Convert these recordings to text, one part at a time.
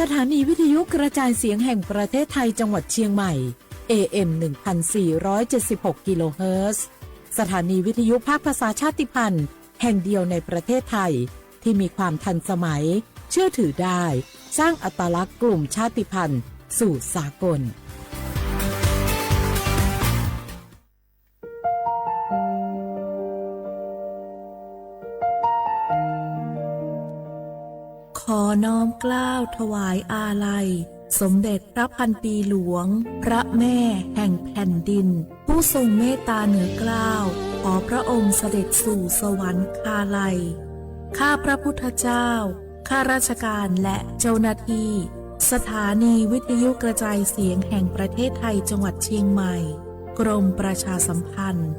สถานีวิทยุกระจายเสียงแห่งประเทศไทยจังหวัดเชียงใหม่ เอ เอ็ม หนึ่งพันสี่ร้อยเจ็ดสิบหก กิโลเฮิรตซ์ สถานีวิทยุภาคภาษาชาติพันธุ์แห่งเดียวในประเทศไทย ที่มีความทันสมัย เชื่อถือได้ สร้างอัตลักษณ์กลุ่มชาติพันธุ์สู่สากล ขอน้อมเกล้าถวายอาลัย สมเด็จพระพันปีหลวง พระแม่แห่งแผ่นดิน ผู้ทรงเมตตาเหนือเกล้า ขอพระองค์เสด็จสู่สวรรคาลัย ข้าพระพุทธเจ้า ข้าราชการและเจ้าหน้าที่ สถานีวิทยุกระจายเสียงแห่งประเทศไทยจังหวัดเชียงใหม่ กรมประชาสัมพันธ์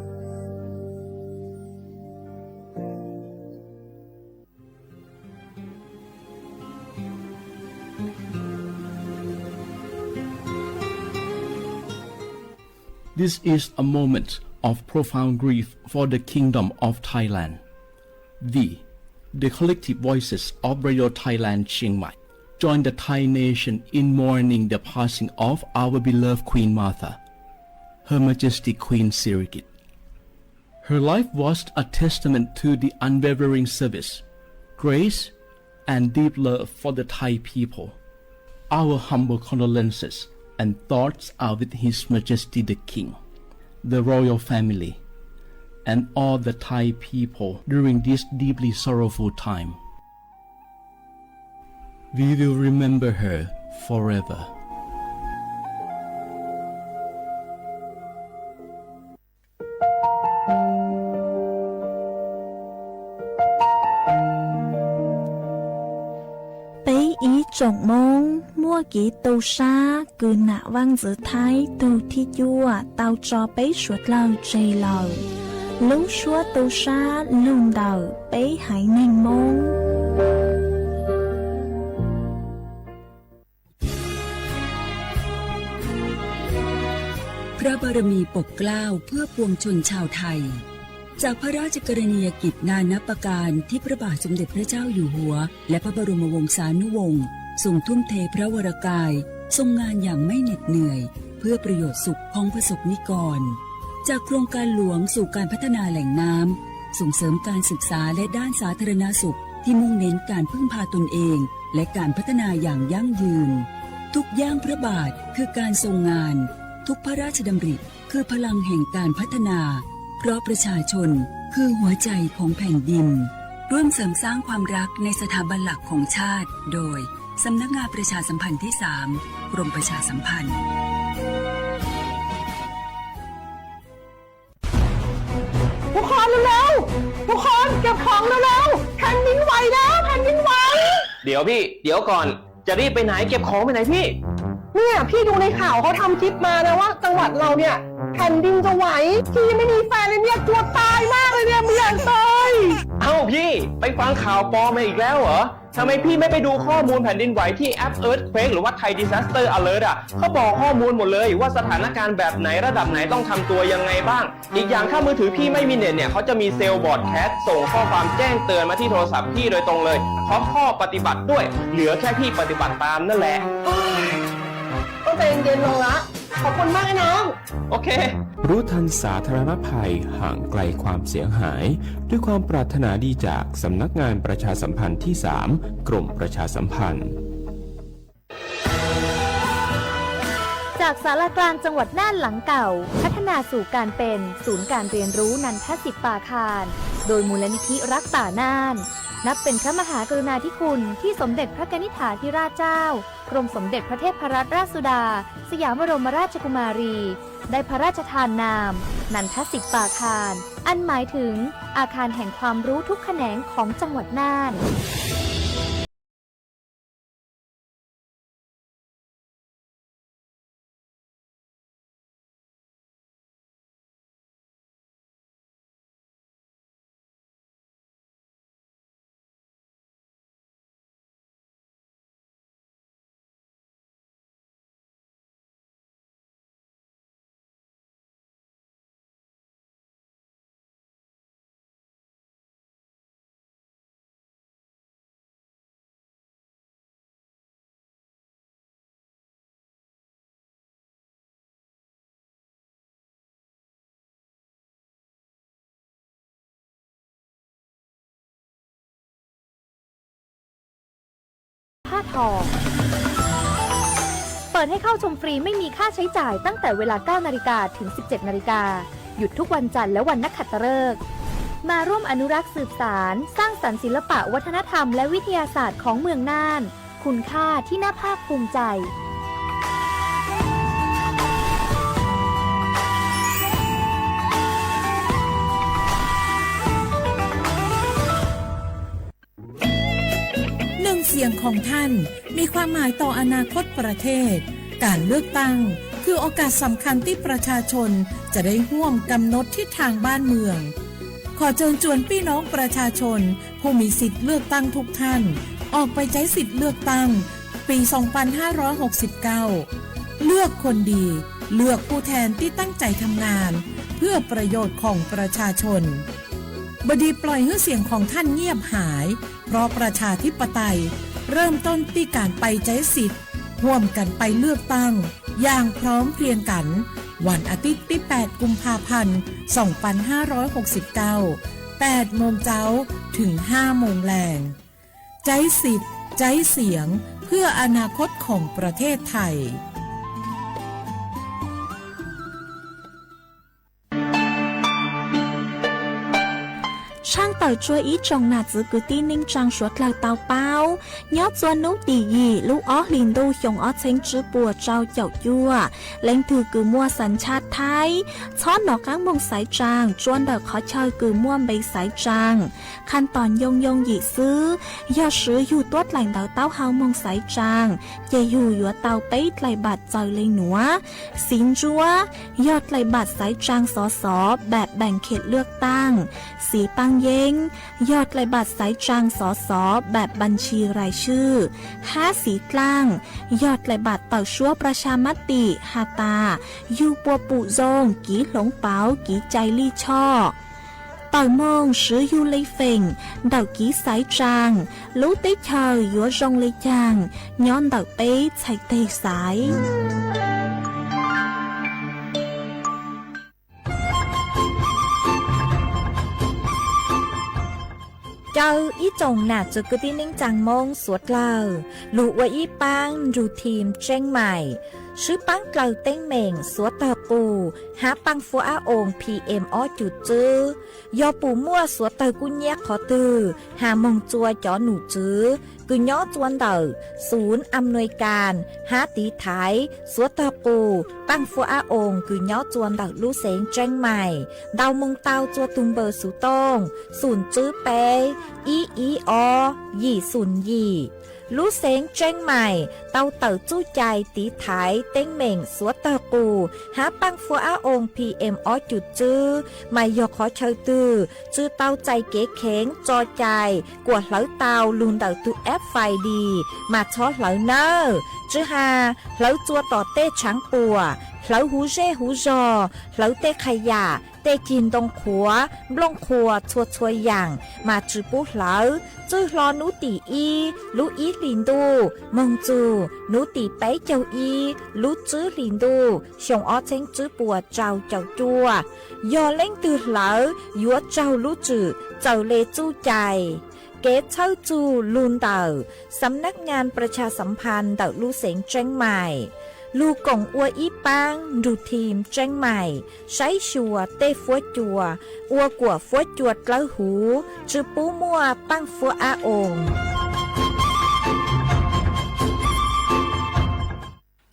This is a moment of profound grief for the Kingdom of Thailand. We, the collective voices of Radio Thailand Chiang Mai, join the Thai nation in mourning the passing of our beloved Queen Mother, Her Majesty Queen Sirikit. Her life was a testament to the unwavering service, grace, and deep love for the Thai people. Our humble condolences and thoughts are with His Majesty the King, the royal family, and all the Thai people during this deeply sorrowful time. We will remember her forever. Peb ib tsoom Moob, muaj kev tu sab kws nam vaaj ntxwv Thaib tug thib cuaj tau tso peb suav dlawg tseg lawm. Lub suab tu sab lug ntawm peb haiv neeg Moob. พระบารมีปกเกล้าเพื่อปวงชนชาวไทย จากพระราชกรณียกิจนานับประการที่พระบาทสมเด็จพระเจ้าอยู่หัว และพระบรมวงศานุวงศ์ทรงทุ่มเทพระวรกาย ทรงงานอย่างไม่เหน็ดเหนื่อย เพื่อประโยชน์สุขของประสบนิกร จากโครงการหลวงสู่การพัฒนาแหล่งน้ำ ส่งเสริมการศึกษาและด้านสาธารณสุขที่มุ่งเน้นการพึ่งพาตนเอง และการพัฒนาอย่างยั่งยืน ทุกย่างพระบาทคือการทรงงาน ทุกพระราชดำริ คือพลังแห่งการพัฒนา เพราะประชาชนคือหัวใจของแผ่นดิน ร่วมเสริมสร้างความรักในสถาบันหลักของชาติ โดย สำนักงานประชาสัมพันธ์ที่สาม กรมประชาสัมพันธ์ ทุกคนเร็วๆ ทุกคนเก็บของเร็วๆ แผ่นดินไหวแล้ว แผ่นดินไหว เดี๋ยวพี่ เดี๋ยวก่อน จะรีบไปไหน เก็บของไปไหนพี่ เนี่ย พี่ดูในข่าวเขาทำคลิปมานะว่าจังหวัดเราเนี่ย แผ่นดินจะไหว พี่ยังไม่มีแฟนเลยเนี่ย กลัวตายมากเลยเนี่ย ไม่อยากตาย เอ้าพี่ ไปฟังข่าวปลอมมาอีกแล้วเหรอ ทำไมพี่ไม่ไปดูข้อมูลแผ่นดินไหวที่แอป Earthquake หรือว่า Thai Disaster Alert อ่ะ เขาบอกข้อมูลหมดเลยว่าสถานการณ์แบบไหนระดับไหนต้องทำตัวยังไงบ้าง อีกอย่างถ้ามือถือพี่ไม่มีเน็ตเนี่ย เขาจะมีเซลล์ broadcast ส่งข้อความแจ้งเตือนมาที่โทรศัพท์พี่โดยตรงเลย พร้อมข้อปฏิบัติด้วย เหลือแค่พี่ปฏิบัติตามนั่นแหละ ต้องใจเย็นๆ ลงละ ขอบคุณมากไอ้น้อง โอเค รู้ทันสาธารณภัย ห่างไกลความเสียหาย ด้วยความปรารถนาดีจากสำนักงานประชาสัมพันธ์ที่สาม กรมประชาสัมพันธ์ จากศาลากลางจังหวัดน่านหลังเก่า พัฒนาสู่การเป็นศูนย์การเรียนรู้นันทสิทธิ์ปาคาร โดยมูลนิธิรักป่าน่าน นับเป็นพระมหากรุณาธิคุณที่สมเด็จพระกนิษฐาธิราชเจ้า กรมสมเด็จพระเทพรัตนราชสุดา สยามบรมราชกุมารี ได้พระราชทานนาม นันทสิทธิ์ปาคาร อันหมายถึงอาคารแห่งความรู้ทุกแขนงของจังหวัดน่าน หน้าทอง เปิดให้เข้าชมฟรีไม่มีค่าใช้จ่ายตั้งแต่เวลา เก้านาฬิกา ถึง สิบเจ็ดนาฬิกา หยุดทุกวันจันทร์และวันนักขัตฤกษ์ มาร่วมอนุรักษ์สืบสาน สร้างสรรค์ศิลปะวัฒนธรรมและวิทยาศาสตร์ของเมืองน่าน คุณค่าที่น่าภาคภูมิใจ หนึ่งเสียงของท่าน มีความหมายต่ออนาคตประเทศ การเลือกตั้ง คือโอกาสสำคัญที่ประชาชนจะได้ร่วมกำหนดทิศทางบ้านเมือง ขอเชิญชวนพี่น้องประชาชนผู้มีสิทธิ์เลือกตั้งทุกท่าน ออกไปใช้สิทธิ์เลือกตั้ง ปี สองพันห้าร้อยหกสิบเก้า เลือกคนดี เลือกผู้แทนที่ตั้งใจทำงาน เพื่อประโยชน์ของประชาชน บดีปล่อยให้เสียงของท่านเงียบหาย เพราะประชาธิปไตย เริ่มต้นที่การไปใช้สิทธิ์ ร่วมกันไปเลือกตั้ง อย่างพร้อมเพรียงกัน วันอาทิตย์ที่ แปดกุมภาพันธ์ สองพันห้าร้อยหกสิบเก้า แปดโมงเช้า ถึง ห้าโมงแลง ใช้สิทธิ์ ใช้เสียง เพื่ออนาคตของประเทศไทย Tshaaj tawm tsua ib tsoom nam txwv kwv tij neej tsaa suav dlawg tau paub, nyob tsua nub tim yim lub ob hlis ntuj xyoo ob txheeb tswb puas rau caum cuaj, leej twg kws muaj xas tshaj Thaib, txhob nov qaab moog xaiv tsaa tsua ntawm qhov chaw kws muaj npe xaiv tsaa. Khaj tos ncoo yoo yim xwb, yog swv yug tuab dlaim ntawv taub hau moog xaiv tsaa, ces yug yuav tau peb dlaim npaam txawm le nuav: xiv ntsuab, yog dlaim npaam xaiv tsaa xov xov npaam npaam khem lwaj taaj; xiv paaj yeeb, yog dlaim npaam xaiv tsaa xov xov npaam npaam ntshis rais swj; hab xiv dlaaj, yog dlaim npaam tawm suab prasha mab tim has tas yug puas pum zoo kiv hloov pauv kiv cai lij choj. Tawm moog swv yug le feem ntawm kiv xaiv tsaa, lub teb chaws yuav zoo le caag nyob ntawm peb txhais teg xaiv. Caw ib tsoom nam txwv kwv tij neej tsaa Moob suav dlawg lug ua ib paab nrug thim Tseeb Maim, swb paab dlawg teeb meem suav tawg qus hab paaj fuab ab oos P M ob cum tswb. Yog puas muaj suav tawg kub nyiab qhov twg has moog tsua cov num tswv kws nyob tsua ntawm xum am nuis kas hab tiv thaiv suav tawg qus paaj fuab ab oos kws nyob tsua ntawm lub xeev Tseeb Maim ntau moog tau tsua tug npawb xuv tooj xum tswb peb ib ib ob yim xum yim. Lub xeev Tseeb Maim tau tawm txuj cai tiv thaiv teeb meem suav tawg qus hab paaj fuab ab oos P M ob cum tswb mas yog qhov chaw twg tsw tau txais kev kheev tso cai kuas hlawv tau lug ntawm tug app Find Dis mas txhob hlawv nawb. Tsw has hlawv tsua tom tej tshaav puam, hlawv huv zej huv zog, hlawv tej qha yam, tej cig ntoo qhuav, nplooj qhuas txhua txhua yaam mas tsw pub hlawv. Txwj hlo nub tim ib lub ib hlis ntuj moog txug nub tim peb caug ib lub tswb hlis ntuj xyoo ob txheeb tswb puas rau caum cuaj, yog leej twg hlawv yuav raug lub tswm txawm le txuj cai. Kev txhawb txug lug ntawm xam nab ngaa prasha xam phas ntawm lub xeev Tseeb Maim, lug koom ua ib paab nrug thim Tseeb Maim saib xyuas tej fuab cua ua kuas fuab cua dlawb huv tsw pub muaj paaj fuab ab oos.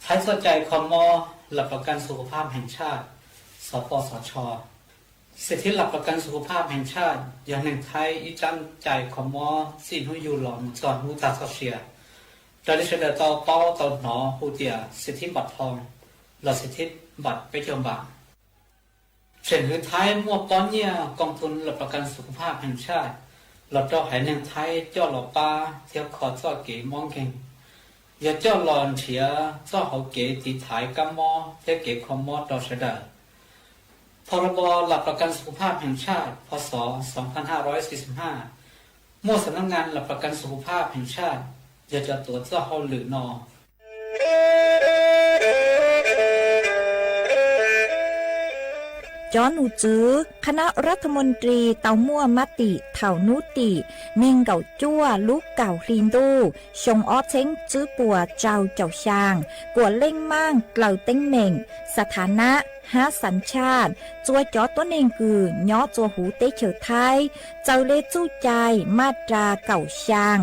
Thaib txoj cai kho mob หลักประกันสุขภาพแห่งชาติ สปสช. สิทธิหลักประกันสุขภาพแห่งชาติ yog neeg Thaib ib tsab cai kho mob txij hnub yug los mus txog hnub tag txoj sia, raws li sawv daws tau paub tau hnov hu tias สิทธิบัตรทอง los สิทธิบัตรเปกจองบาท. Tseem hwv Thaib muaj pob nyiaj กองทุนหลักประกันสุขภาพแห่งชาติ los rau haiv neeg Thaib coj los pab thiab kho txoj kev mob nkeeg, yog coj los nrhiav txoj hauv kev tiv thaiv kab mob thiab kev kho mob rau sawv daws. พรบหลักประกันสุขภาพแห่งชาติ พ.ศ. สองพันห้าร้อยสี่สิบห้า muaj สำนักงานหลักประกันสุขภาพแห่งชาติ yog cov tuav txoj hauj lwm no. Cov nom tswv khab nab ras tha mus ris tau muaj mab tim thaum nub tim neeg nkaum cuaj lub kaum hli ntuj xyoo ob txheeb tswb puas rau caum xyaa kuam leej maaj dlaws teeb meem, xa tha nab hab xav tshaj txua cov tuab neeg kws nyob txua huv teb chaws Thaib, txawm le txuj cai maj ras kaum xyaa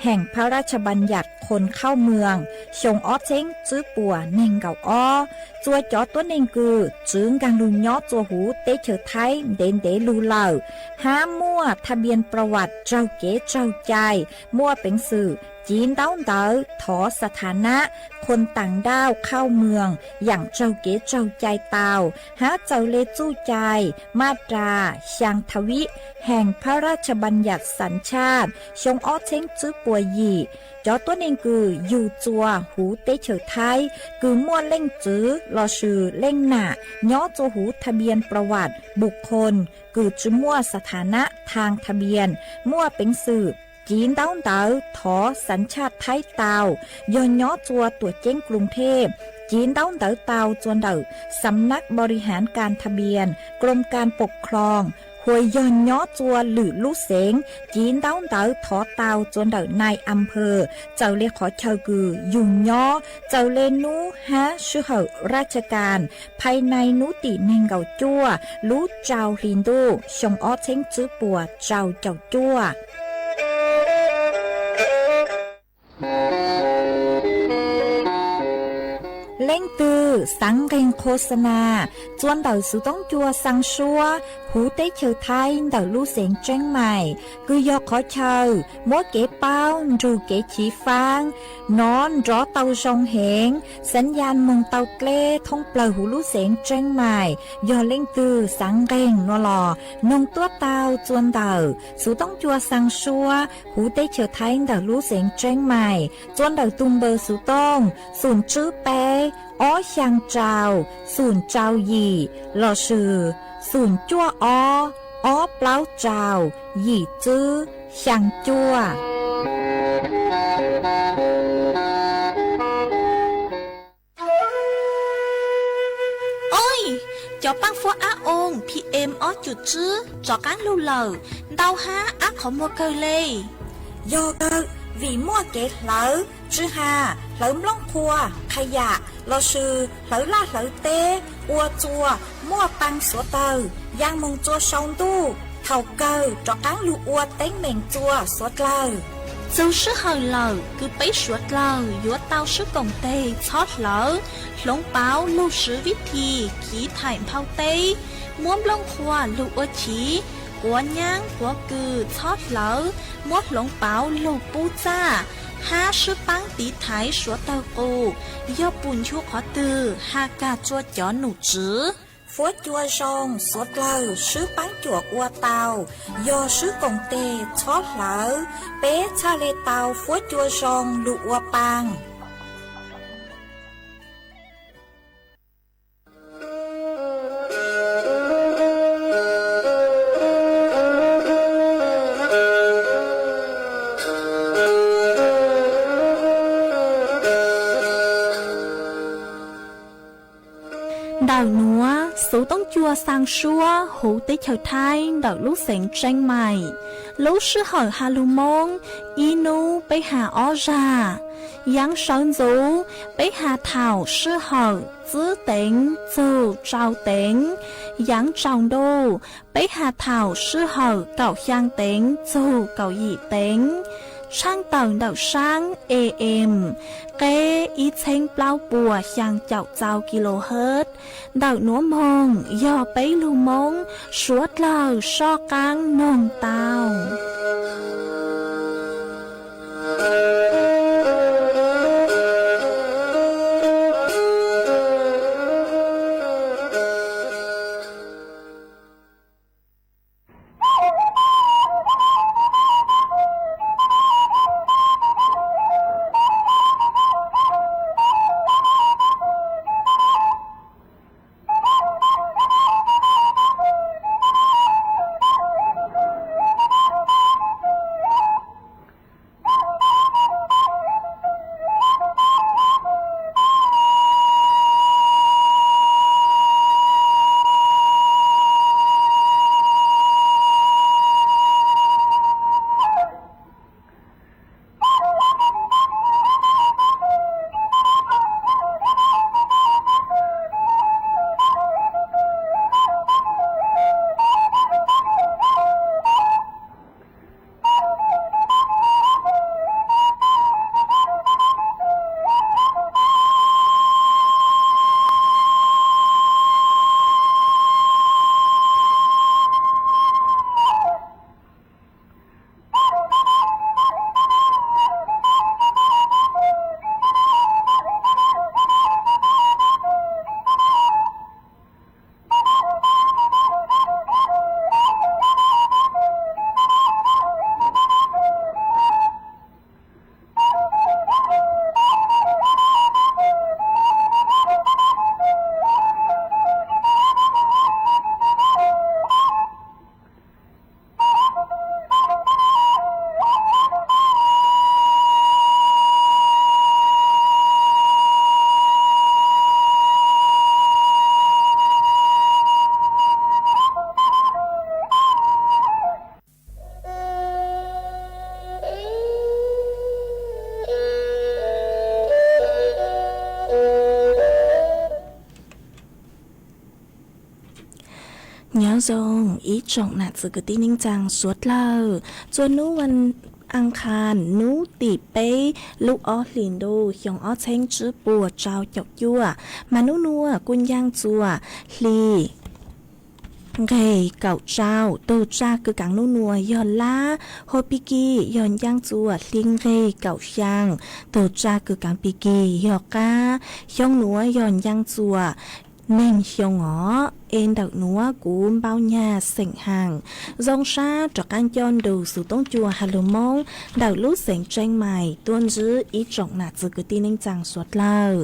heem phab raj tshaj npas yam khon khauj mws xyoo ob txheeb tswb puas neeg nkaum ob. Txua cov tuab neeg kws txwv nkaag lug nyob txua huv teb chaws Thaib ntev ntev lug lawm, hab muaj tha npias pra vam raug kev raug cai, muaj peev xwm civ ntaub ntawv thov xa tha nab khon taam nrauj khauj mws yaam raug kev raug cai tau, hab txawm le txuj cai maj ras xyaa tha vib heem phab raj tshaj npas yam xav tshaj xyoo ob txheeb tswb puas yim. Cov tuab neeg kws yug txua huv teb chaws Thaib kws muaj leej txwv lossis leej nam nyob txua huv tha npias pra vam npus khon kws tsi muaj xa tha nab thaaj tha npias, muaj peev xwm civ ntaub ntawv thov xav tshaj Thaib tau, yog nyob txua tuam ceeb Kloos Thej, civ ntaub ntawv tau txua ntawm Xam nab Npau Ri Haav Kas Tha Npias, Kloos Kas Pom Khloos, hua yog nyob txua lwm lub xeev, civ ntaub ntawv thov tau txua ntawm nai a phawj, txawm le qhov chaw kws yug nyob, txawm le nub hab sij hawm raj tshaj kas, phaj nai nub tim neeg nkaum cuaj lub rau hli ntuj xyoo ob txheeb tswb puas rau caum cuaj. Leej twg xaav nqeeg khos xa nas txua ntawm xuv toob cua xaa suab huv teb chaws Thaib ntawm lub xeev Tseeb Mais, kws yog qhov chaw muab kev paub nrug kev chiv faab nov nrov tau zoo heev, xaav yaj moog tau dleb thoob plawg huv lub xeev Tseeb Mais. Yog leej twg xaav nqeeg nuav los noog tuab tau txua ntawm xuv toob cua xaa suab huv teb chaws Thaib ntawm lub xeev Tseeb Mais, txua ntawm tug npawb xuv tooj xum tswb peb ob xyaa rau xum rau yim lossis xum cuaj ob ob plaub rau yim tswb xyaa cuaj. Oj, cov paaj fuab ab oo PM ob cum tsib rov qaab lug lawm, ntau hab ab qhov muag kawg le. Yog kawg, vim muaj kev hlawv tsw has, hlawv nplooj qhua, qha yam lossis hlawv laj hlawv teb, ua txua muaj paa xuav dlawg, yaa moog txua sau ntuj, thaum kawg rov qaab lug ua teeb meem txua xuav dlawg. Txug sij hawm lawm kws peb suav dlawg yuav tau sib koom teg txhob hlawv, hloov pauv lug swv vib thim chiv thaim nphau teb, muab nplooj qhua lug ua chiv, quav nyaab quav kws txhob hlawv, muab hloov pauv lug pub txaj, hab sib paab tiv thaiv suav dlawg qus, yog pum nchu qhov twg has kag rua cov nom tswv. Fuab cua zoo xuav dlawg sib paab cuam ua tau, yog sib koom teg txhob hlawv, peb txhaj le tau fuab cua zoo lug ua paa. Ntawm nuav xuv toob cua xaa suab huv teb chaws Thaib ntawm lub xeev Tseeb Mais, lub sij hawm has lug Moob ib nub peb has ob zag. Yaav sawv ntxuv peb has thaum sij hawm tsib teev txug rau teev. Yaav tsaus ntuj peb has thaum sij hawm kaum xyaa teev txug kaum yim teev. Tshaaj tawm ntawm saab AM, qeb ib txheeb plaub puas xyaa caum txau kilohertz. Ntawm nuav moog yog peb lug Moob suav dlawg soj qaab noog tau. Nyob zoo ib tsoom nam txiv kwv tij neej tsaa suav dlawg, txuas hnub vas as khas hnub tim peb lub ob hlis ntuj xyoo ob txheeb tsib puas rau caum cuaj, mas nub nuav kuj ncaaj txuas hli nqeg kaum rau. Tug tsag kws kaav nub nuav yog lab, hua pig kig yog ncaaj txuas hli nqeg kaum xyaa. Tug tsag kws kaav pig kig yog qaab. Xyoo nuav yog ncaaj txuas neeg xyoo os. Es ntawm nuav kuv npau nyag xeem haas zoo sab rov qaab coj nrug xuv toob cua has lug Moob ntawm lub xeev Tseeb Mais tuaj ntsib ib tsoom nam txiv kwv tij neej tsaa suav dlawg.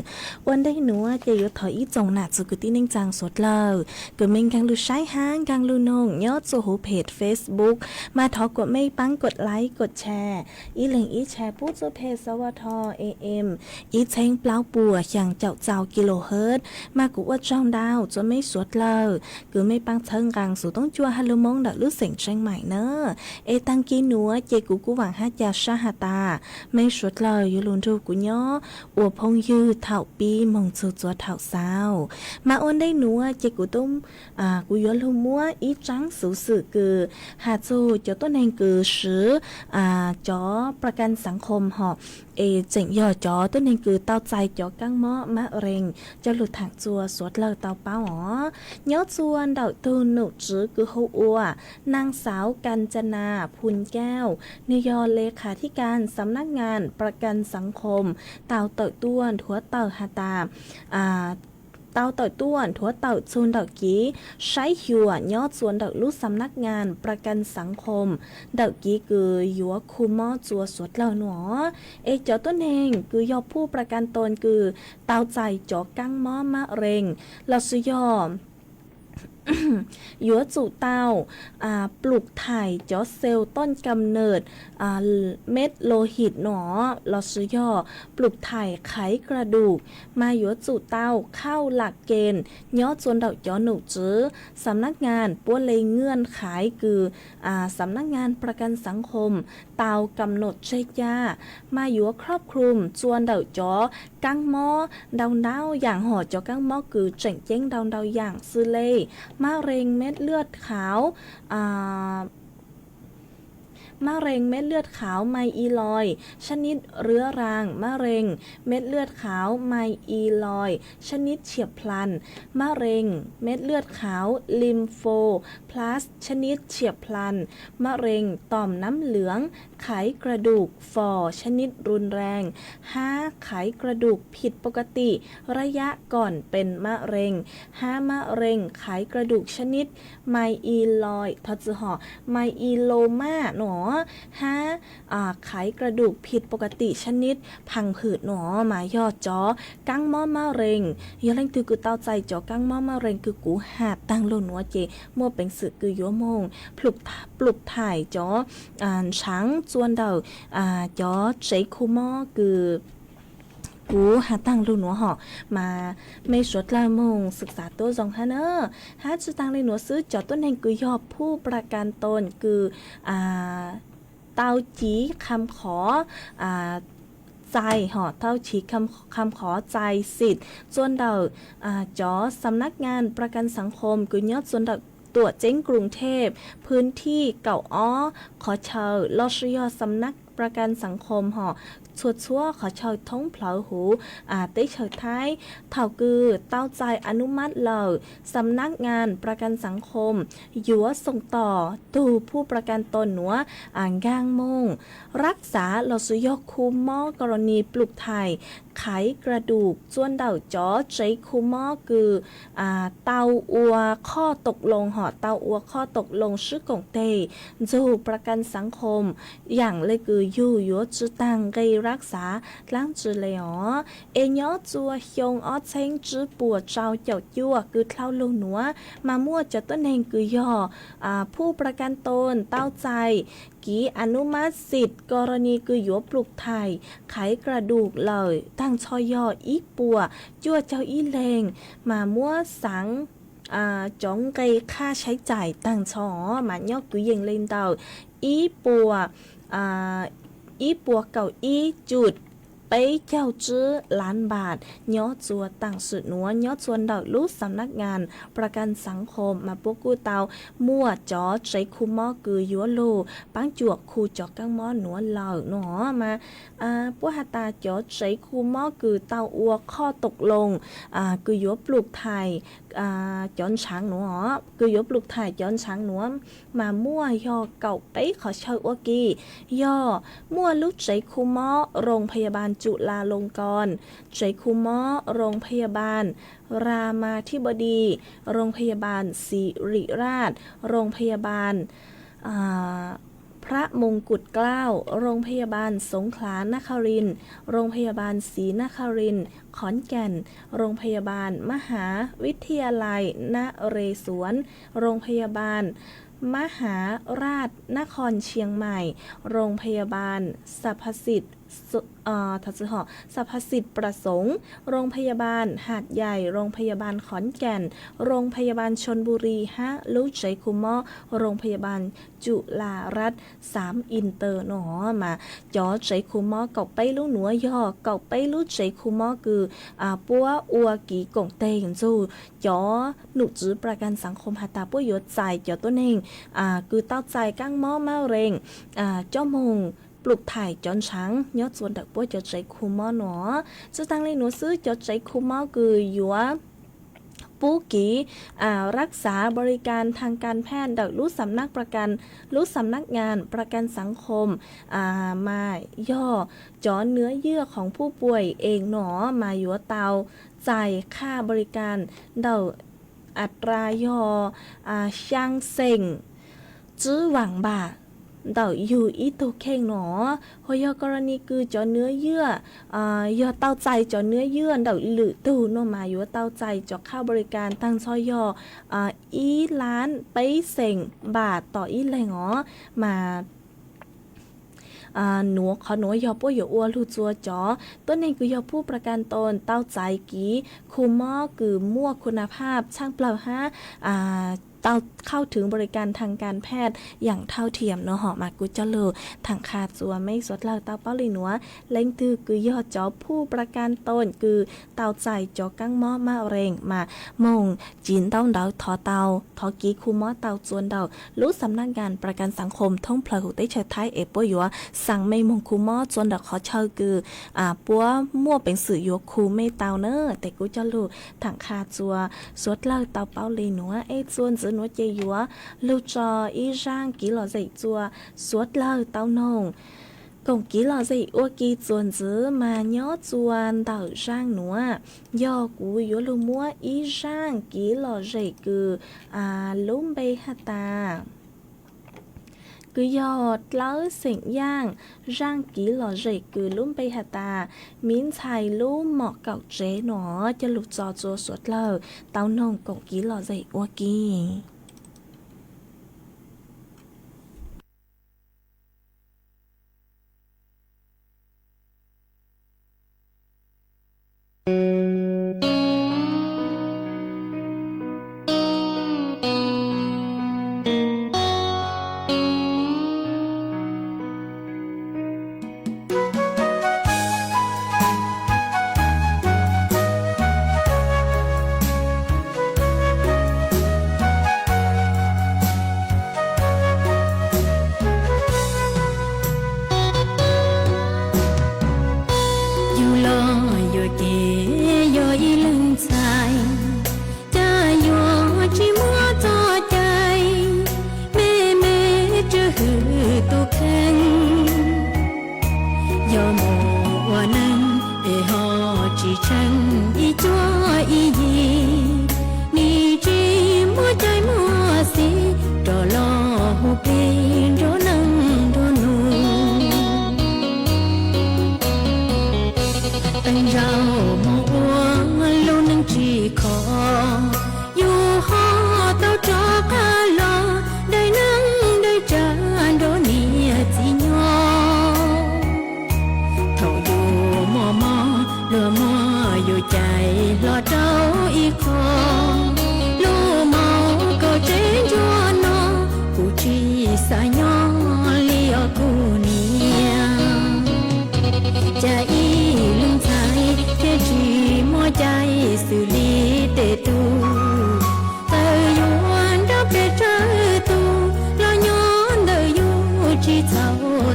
Ua ntej nuav ces yuav thov ib tsoom nam txiv kwv tij neej tsaa suav dlawg kws mej nkaag lug saib hab nkaag lug noog nyob txuas huv peg Facebook, mas thov kuas mej paab kov like kov share, ib leeg ib share pub txuj peg xov vaj thov em ib txheeb plaub puas xyaa caum txau kilohertz. Mas kuv ua tsaug ntau txuas mej suav dlawg kws mej paab txhawb nqaa xuv toob cua has lug Moob ntawm lub xeem Tseeb Mais na. Es taag kis nuav ces kuv kuj vaam hab ca sab has tas mej suav dlawg yuav lug nrug kuv nyob ua phooj ywg thaum pib moog txug txuas thaum xaus. Mas ua ntej nuav ces kuv tub, kuv yuav lug muab ib tsaab xuv xwm kws has txug cov tuab neeg kws swv covประกันสังคม hov, es tseem yog cov tuab neeg kws tau txais cov kaab mob mab rees coj lug thaam txuas suav dlawg tau paub os. Nyob txuas ntawm tug nom tswv kws hu ua นางสาว กัญจนา ภูลแก้ว, nwg yog เลขาธิการ สำนักงานประกันสังคม tau tawm tuaj nthuav tawm has tas, tau tawm tuaj nthuav tawm txug ntawm kiv saib xyuas nyob txuas ntawm lub สำนักงานประกันสังคม ntawm kiv kws yuav khu mob txuas suav dlawg nuav. Es cov tuab neeg kws yog ผู้ประกันตน kws tau txais cov kaab mob mab rees lossis yog yuav tsum tau plhum thaim cov เซลล์ต้นกำเนิดเม็ดโลหิต nuav lossis yog plhum thaim ไขกระดูก mas yuav tsum tau เข้าหลักเกณฑ์ nyob txuas ntawm cov nom tswv สำนักงาน puab le เงื่อนไข kws สำนักงานประกันสังคม tau กำหนด tseg ca, mas yuav ครอบคลุม txuas ntawm cov kaab mob ntau ntau yaam hov, cov kaab mob kws tseem ceeb ntau ntau yaam xws le mab rees เม็ดเลือดขาว mab rees เม็ดเลือดขาว myeloid ชนิดเรื้อรัง mab rees เม็ดเลือดขาว myeloid ชนิดเฉียบพลัน มะเร็งเม็ดเลือดขาว lymphoblastic ชนิดเฉียบพลัน มะเร็งต่อมน้ำเหลือง ไขกระดูกฝ่อชนิดรุนแรง hab ไขกระดูกผิดปกติระยะก่อนเป็นมะเร็ง hab มะเร็งไขกระดูกชนิด myeloid ทศห myeloma นอ hab ไขกระดูกผิดปกติชนิดพังผืด นอ mas yog cov kaab mob mab rees. Yog leej twg kws tau txais cov kaab mob mab rees kws kuv has taag lug nuav ces muaj peev xwm kws yuav moog plhum thaim cov ntshaav txuas ntawm cov tsev khu mob kws kuv has taag lug nuav hov, mas mej suav dlawg moog xwm xav tuab zoo hab na. Hab tsi taag le nuav xwb, cov tuab neeg kws yog ผู้ประกันตน kws tau civ kham khov txais hov, tau civ kham khov txais xim txuas ntawm cov สำนักงานประกันสังคม kws nyob txuas ntawm tuam ceeb กรุงเทพ พื้นที่ kaum ob qhov chaw lossis yog สำนักประกันสังคม hov, txhua txhua qhov chaw thoob plawv huv teb chaws Thaib. Thaum kws tau txais อนุมัติ lawm, สำนักงานประกันสังคม yuav xoom tom tug ผู้ประกันตน nuav nkaag moog รักษา lossis yog khu mob กรณีปลูกถ่าย ไขกระดูก txuas ntawm cov tsev khu mob kws tau ua qhov tau loo hov, tau ua qhov tau loo swb koom teg ntxug ประกันสังคม yaam le kws yug yuav tsi taag nqe รักษา dlaab tsi le os. Es nyob txuas xyoo ob txheeb tsib puas rau caum cuaj kws dlhau lug nuav mas muaj cov tuab neeg kws yog ผู้ประกันตน tau txais kiv อนุมัติสิทธิ์ กรณี kws yuav ปลูกถ่าย ไขกระดูก lawm taag nrho yog ib puas cuaj caug ib leeg, mas muab xaav cov nqe ค่าใช้จ่าย taag nrho mas nyob kwv yees le ntawm ib puas ib puas kaum ib cum peb caug tsib lav npas nyob txhua taam sim nuav nyob txhua ntawm lub xam nab ngas pra kan xaav khom mas puab kuj tau muaj cov tsev khu mob kws yuav lug paab cuam khu cov kaab mob nuav lawm no mas puab has tas cov tsev khu mob kws tau ua qhov toom loo kws yuav plum thais cov ntshaav nuav, kws yuav plum thais cov ntshaav nuav mas muaj yog kaum peb qhov chaw ua ke, yog muaj lub tsev khu mob โรงพยาบาลจุฬาลงกรณ์, tsev khu mob โรงพยาบาลรามาธิบดี, โรงพยาบาลศิริราช, โรงพยาบาลพระมงกุฎเกล้า, โรงพยาบาลสงขลานครินทร์, โรงพยาบาลศรีนครินทร์ขอนแก่น, โรงพยาบาลมหาวิทยาลัยนเรศวร, โรงพยาบาลมหาราชนครเชียงใหม่, โรงพยาบาลสรรพสิทธิ์ สรรพสิทธิ์ประสงค์, โรงพยาบาลหาดใหญ่, โรงพยาบาลขอนแก่น, โรงพยาบาลชลบุรี hab lub tsev khu mob โรงพยาบาลจุฬารัตน์สามอินเตอร์ no mas cov tsev khu mob kaum peb lub nuav yog kaum peb lub tsev khu mob kws puab ua kiv koom teg ntxug cov num tswv pra kan xaav khom has tas puab yuav txais cov tuab neeg kws tau txais kaab mob mab rees coj moog plum thais cov ntshaav nyob txhua ntawm puab cov tsev khu mob no. Tsi taag le nuav xwb, cov tsev khu mob kws yuav pub kiv รักษาบริการทางการแพทย์ ntawm lub xam nab pra kan, lub xam nab ngas pra kan xaav khom mas yog cov เนื้อเยื่อของผู้ป่วยเอง no mas yuav tau txais ค่าบริการ ntawm อัตรา yog xyaa xeem tsib vaam npam ntawm yug ib tug kheej no. Ho yog กรณี kws cov เนื้อเยื่อ yog tau txais cov เนื้อเยื่อ ntawm lwm tug no mas yuav tau txais cov ค่าบริการ taag nrho yog ib lab peb xeem npam tom ib leeg os mas nuav, qhov nuav yog puab yuav ua lug txua cov tuab neeg kws yog ผู้ประกันตน tau txais kiv khu mob kws muaj คุณภาพ tshaaj plawg hab tau เข้าถึงบริการทางการแพทย์อย่างเท่าเทียม no ho mas kuv coj lug thaam qha txua mej suav dlawg tau paub le nuav. Leej twg kws yog cov ผู้ประกันตน kws tau txais cov kaab mob mab rees mas moog ci ntaub ntawv thov tau, thov kiv khu mob tau txua ntawm lub xam nab ngas pra kan xaav khom thoob plawg huv teb chaws Thaib es puab yuav xaa mej moog khu mob txua ntawm qhov chaw kws puab muaj peev xwm yuav khu mej tau na. Tes kuv coj lug thaam qha txua suav dlawg tau paub le nuav es txua ntxiv nuav ces yuav lug tso ib zaaj kiv lom zem txua suav dlawg tau noog. Koom kiv lom zem ua ke txua ntxiv mas nyob txua ntawm zaaj nuav, yog kuv yuav lug muab ib zaaj kiv lom zem kws lub npe has tas, kws yog dlawb xeem yaaj, zaaj kiv lom zem kws lub npe has tas, miv ntxhais lub mom kaum tsev no coj lug tso txua suav dlawg tau noog koom kiv lom zem ua ke.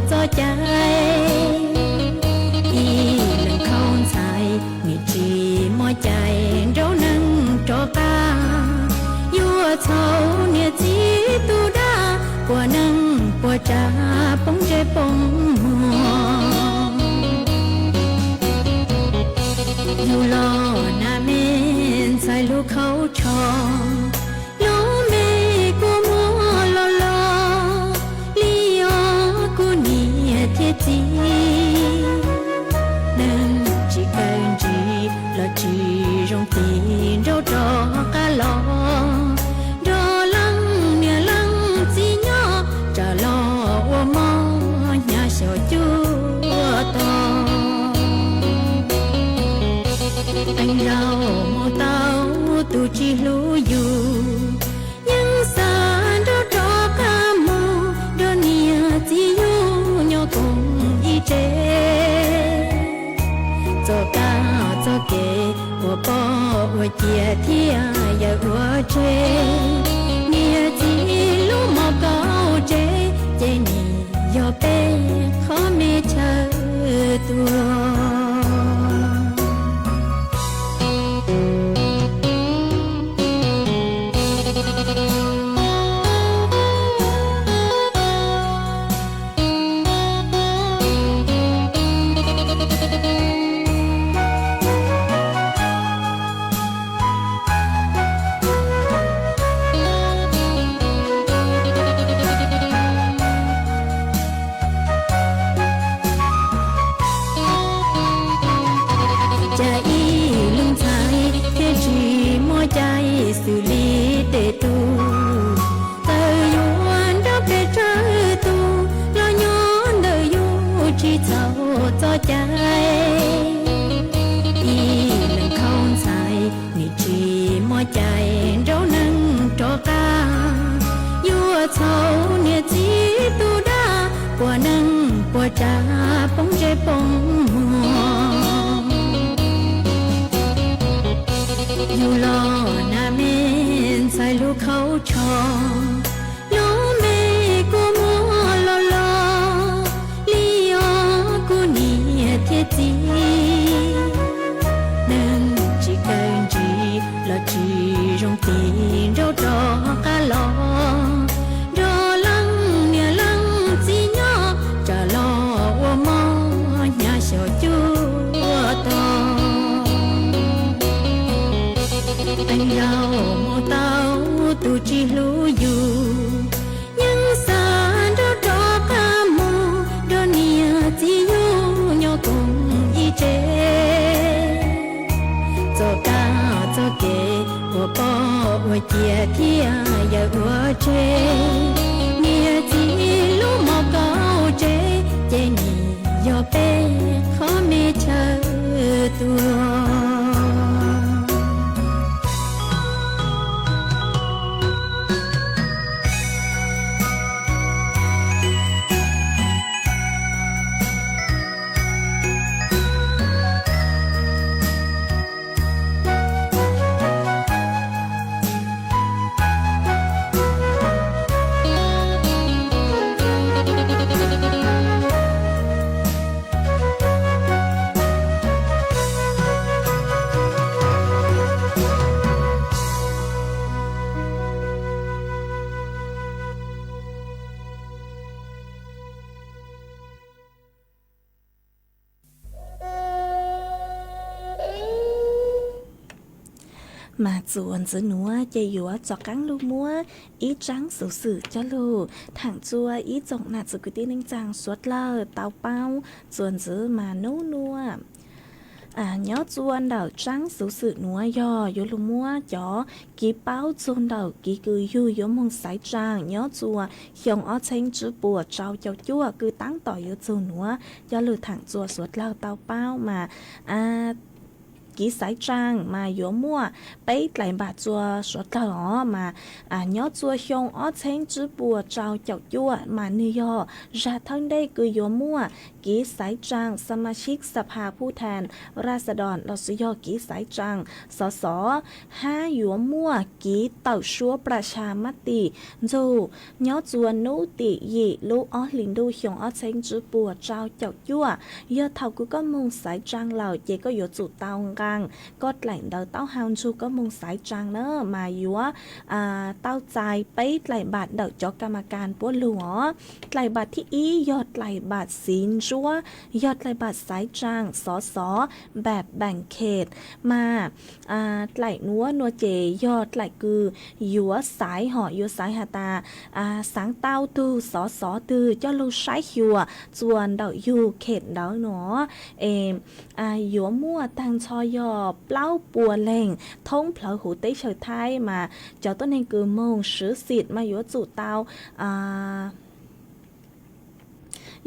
txoj cai. Ib leeg khaub ntxhais nim tsis muaj cai nraug neeg rov qab, yuav txhaum niam txiv tus dab, puas neeg puas tsav poob ntsej poob muag. Yug los nas me ntxhais lub khaub tsho, lub me kua muag los los li os kuv niam thiab txiv. Neeg tsis kawg ntsis los tsis zoo tig nraug rov qab los, nrog leej niam leej txiv nyob tsam los ua mov hnyav xyaum cuaj tog. Qee zaug mus tau tus tsis hlub yus, yeej xav nrog rov qab mus nrog niam txiv yug nyob koom ib tsev. Txoj kab txoj kev ua poj ua ciav thiab yawm ua tseg, niam txiv lub mos kaum tsev ces nim yog peb qhov me chaw tuag. Cas ib leeg ntxhais thiaj tsis muaj cai xws li tej tug, txawm yuav nrog pes tsawg tus los nyob ntawm yus tsis txhaum txoj cai. Ib leeg khaub ntxhais nim tsis muaj cai nraug neeg rov qab, yuav txhaum niam txiv tus dab, puas neeg puas tsav poob ntsej poob muag. Yug los nas me ntxhais lub khaub tsho, lub me kua muag los los li os kuv niam thiab txiv. Neeg tsis kawg ntsis los tsis zoo tig nraug rov qab los, nrog leej niam leej txiv nyob tsam los ua mov hnyav xyaum cuaj tog. Qee zaug mus tau tus tsis hlub yus, yeej xav nrog rov qab mus nrog niam txiv yug nyob koom ib tsev. Txoj kab txoj kev ua poj ua ciav thiab yawm ua tseg, niam txiv lub mos kaum tsev ces nim yog peb qhov me chaw tuag. Mas txuas ntxiv nuav ces yuav rov qaab lug muab ib tsaab xuv xwm coj lug thaam txug ib tsoom nam txiv kwv tij neej tsaa suav dlawg tau paub. Txuas ntxiv mas nub nuav nyob txuas ntawm tsaab xuv xwm nuav yog yuav lug muab cov kiv paub txug ntawm kiv kws yug yuav moog xaiv tsaa nyob txuas xyoo ob txheeb tsib puas rau caum cuaj kws taab tom yuav txug nuav coj lug thaam txuas suav dlawg tau paub mas kiv xaiv tsaa mas yuav muaj peb dlaim npam txua suav dlawg os mas nyob txua xyoo ob txheeb tsib puas rau caum cuaj mas nwg yog zag thawj ntej kws yuav muaj kiv xaiv tsaa ສະມາຊິກສະພາຜູ້ແທນຣາສະດອນ lossis yog kiv xaiv tsaa xov xov, hab yuav muaj kiv tawm suabประชามติ nrug nyob txua nub tim yim lub ob hlis ntuj xyoo ob txheeb tsib puas rau caum cuaj. Yog thaum kws koj moog xaiv tsaa lawm ces koj yuav tsum tau nqaa koj dlaim ntawv taub hau nrug koj moog xaiv tsaa na mas yuav tau txais peb dlaim npam ntawm cov kas mas kas puab lug os. Dlaim npam thib ib yog dlaim npam xiv ntsuab, yog dlaim npam xaiv tsaa xov xov npam npaam khem mas dlaim nuav nua ces yog dlaim kws yuav xaiv hom yuav xaiv has tas xaav tau tug xov xov twg coj lug saib xyuas txua ntawm yug khem ntawd nua es yuav muaj taag nrho yog plaub puas leeg thoob plawg huv teb chaws Thaib mas cov tuab neeg kws moog swv xim mas yuav tsum tau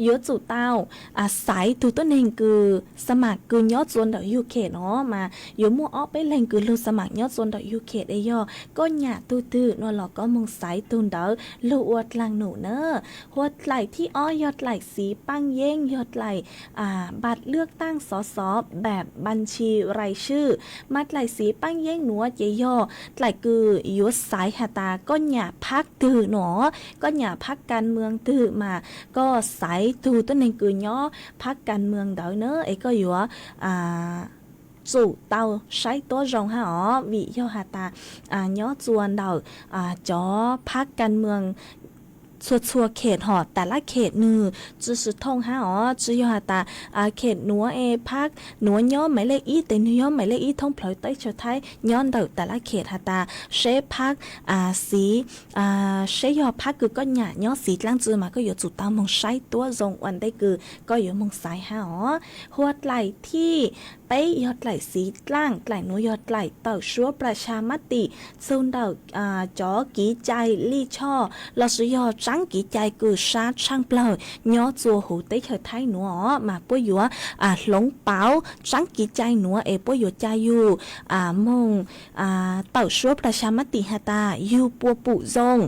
yuav tsum tau xaiv tug tuab neeg kws xa mam kws nyob txua ntawm yug khem no mas yuav muaj ob peb leeg kws lug xa mam nyob txua ntawm yug khem es yog koj nyam tug twg no los koj moog xaiv tug ntawd lug ua dlaag num na. Hua dlaim thib ob yog dlaim xiv paaj yeeb yog dlaim npam lwaj taaj xov xov npam npam ntshis rais swj mas dlaim xiv paaj yeeb nuav ces yog dlaim kws yuav xaiv has tas koj nyam phab twg no, koj nyam phab kas mwm twg mas koj xaiv tug tuab neeg kws nyob phab kas mwm ntawd na es koj yuav tsum tau saib tuab zoo hab os vim yog has tas nyob txua ntawm cov phab kas mwm txhua txhua khem hom tas lab khem nwg tsi sw thooj hab os tsi yog has tas khem nuav es phab nuav nyob maiv lej ib tes nwg nyob maiv lej ib thoob plawg teb chaws Thaib nyob ntawm tas lab khem has tas seb phab xiv seb yog phab kws koj nyam nyob xiv dlaab tsi mas koj yuav tsum tau moog saib tuab zoo ua ntej kws koj yuav moog xaiv hab os. Hua dlaim thib peb yog dlaim xiv dlaaj, dlaim nuav yog dlaim tawm suab ประชามติ txug ntawm cov kev cai lij choj lossis yog tsaab kev cai kws sab tshaaj plawg nyob txua huv teb chaws Thaib nuav os mas puab yuav hloov pauv tsaab kev cai nuav es puab yuav ca yug moog tawm suab ประชามติ has tas yug puas pum zoo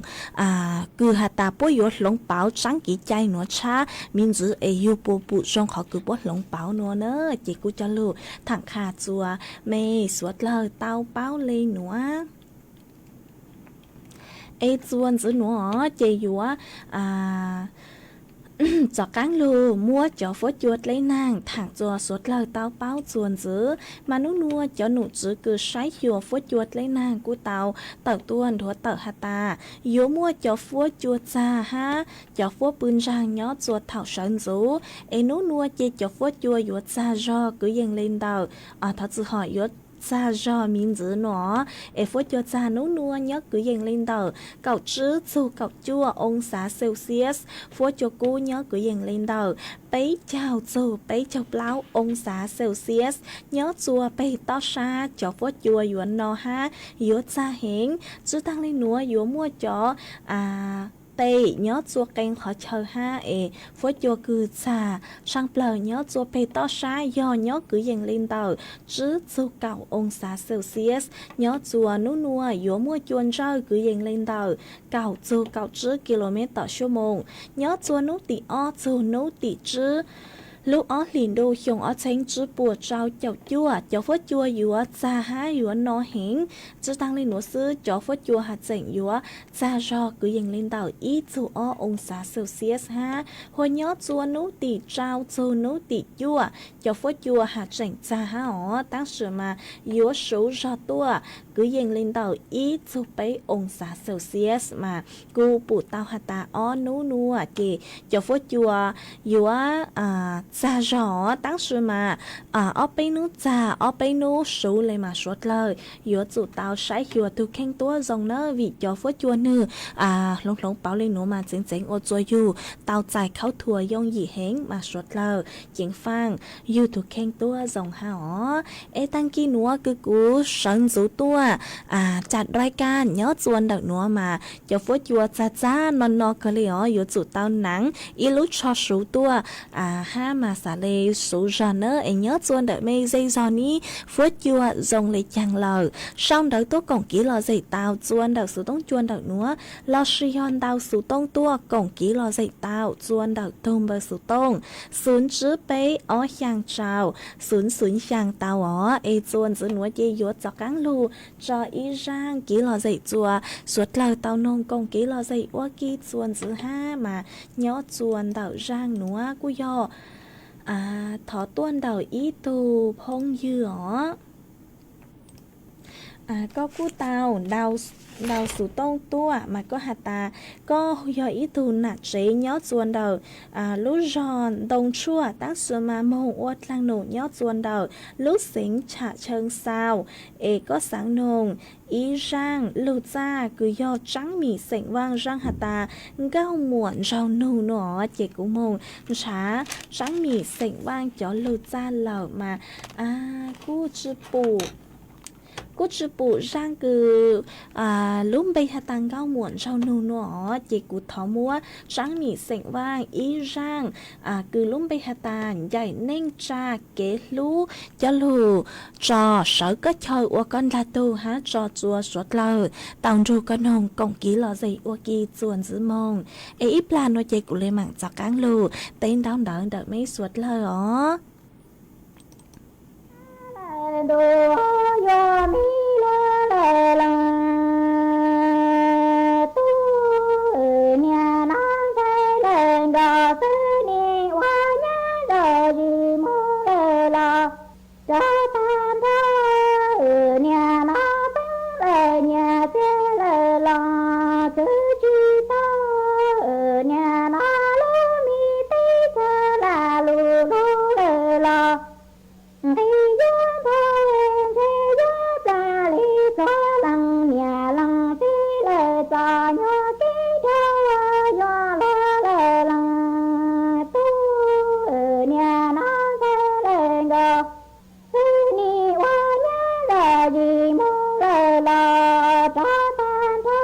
kws has tas puab yuav hloov pauv tsaab kev cai nuav tshab miv ntxwv es yug puas pum zoo qhov kws puab hloov pauv nuav na. Ces kuv coj lug thaam qha txua mej suav dlawg tau paub le nuav. Es txua ntxwv nuav ces yuav rov qaab lug muab cov fuab cua dleb naag thaam txua suav dlawg tau paub txua ntxwv. Mas nub nuav cov num tswv kws saib xyuas fuab cua dleb naag kuj tau tawm tuaj nthuav tawm has tas yuav muaj cov fuab cua txag hab cov fuab pw ntsaag nyob txua thaum sawv ntxuv. Es nub nuav ces cov fuab cua yuav txag zog kwv yees le ntawm, thov txwm hom yuav txag zog miv ntxwv nuav. Es fuab cua txag nub nuav nyob kwv yees le ntawm kaum tsib txug kaum cuaj oo xav Celsius. Fuab cua kub nyob kwv yees le ntawm peb caug txug peb caug plaub oo xav Celsius. Nyob txua peg toj sab cov fuab cua yuav no hab yuav txag heev. Tsi taag le nuav yuav muaj cov tes nyob txua qee qhov chaw hab es fuab cua kws txag tshaaj plawg nyob txua peg toj sab yog nyob kwv yees le ntawm tsib txug kaum oo xav Celsius. Nyob txua nub nuav yuav muaj cua ntsawj kwv yees le ntawm kaum txug kaum tsib ki lo mev tom xuab moos. Nyob txua nub tim ob txug nub tim tsib lub ob hlis ntuj xyoo ob txheeb tsib puas rau caum cuaj, cov fuab cua yuav txag hab yuav no heev. Tsi taag le nuav xwb, cov fuab cua has tseem yuav txag zog kwv yees le ntawm ib txug ob oo xav Celsius hab. Hua nyob txua nub tim rau txug nub tim cuaj, cov fuab cua has tseem txag hab os, tab sis mas yuav suv zog tuaj kwv yees le ntawm ib txug peb oo xav Celsius mas kuv pum tau has tas ob nub nuav ces cov fuab cua yuav txag zog, tab sis mas ob peb nub txag ob peb nub suv le mas suav dlawg yuav tsum tau saib xyuas tug kheej tuab zoo na, vim cov fuab cua nwg hloov hloov pauv le nuav mas txeev txeev ua txua yug tau txais khaub thuas yooj yim heev mas suav dlawg ceev faaj yug tug kheej tuab zoo hab os. Es taag kis nuav kws kuv sawv ntxuv tuaj cam dai kaj nyob txua ntawm nuav mas cov fuab cua txag txag no no kawg le os, yuav tsum tau naav ib lub tsho suv tuaj hab Mas xav le xuv zog nawb es nyob txua ntawm me zej zog nib fuab cua zoo le caag lawm, sau ntawv tuaj koom kev lom zem tau txua ntawm xuv toob cua ntawm nuav, lossis yog ntau xuv toob tuaj koom kev lom zem tau txua ntawm tug npawb xuv toob xwv tsib peb ob xyaa rau xwv xwv xyaa tau os. Es txua ntxiv nuav ces yuav rov qaab lug tso ib zaaj kev lom zem txua suav dlawg tau noog koom kev lom zem ua ke txua ntxiv hab mas nyob txua ntawm zaaj nuav kuj yog thov tuaj ntawm ib tug phooj ywg os. Koj kuj tau ntau xuv toob tuaj mas koj has tas koj yog ib tug nam tsev nyob txua ntawm lub zog Ntoo Tshuaj, tab sis mas moog ua dlaag num nyob txua ntawm lub xeev Tsham Cheeb Xauj, es koj xaav noog ib zaaj lug txaj kws yog Tsaab Mim xeem Vaaj, zaaj has tas Nkauj Muam Nraug Nug no, ces kuv moog nrhav Tsaab Mim xeem Vaaj cov lug txaj lawm mas kuj tsi pum, kuj tsi pum zaaj kws lub npe has tas Nkauj Muam Nraug Nug no, ces kuv thov muab Tsaab Mim xeem Vaaj ib zaaj kws lub npe has tas Ncaim Neej Tsa Kev Hlub coj lug tso sawv koj chaw ua koj nrag tug hab tso txua suav dlawg tau nrug koj noog koom kev lom zem ua ke txua ntxiv moog. Es ib plag nuav ces kuv le maam rov qaab lug teb ntaub ntawv ntawm meb suav dlawg os. Ntuj yuav mi lawm lees tub, niam no ntxhais lawm nkaus xwb nim ua nyab zog zis mus lawm los rov tag nrho. Niam no poob lawm nyias txiag lawm los khwv tsis tau. Niam no lub me teb chaws lam lug lug lawm los nqis yuav npog ntshe yuav plam li plhuav lees. Niam lees txiv lawm txom nyuag kev dhau yuav luag lawm lees tub, niam no ntxhais lawm nkaus xwb nim ua nyab zog zis mus lawm los rov tag nrho.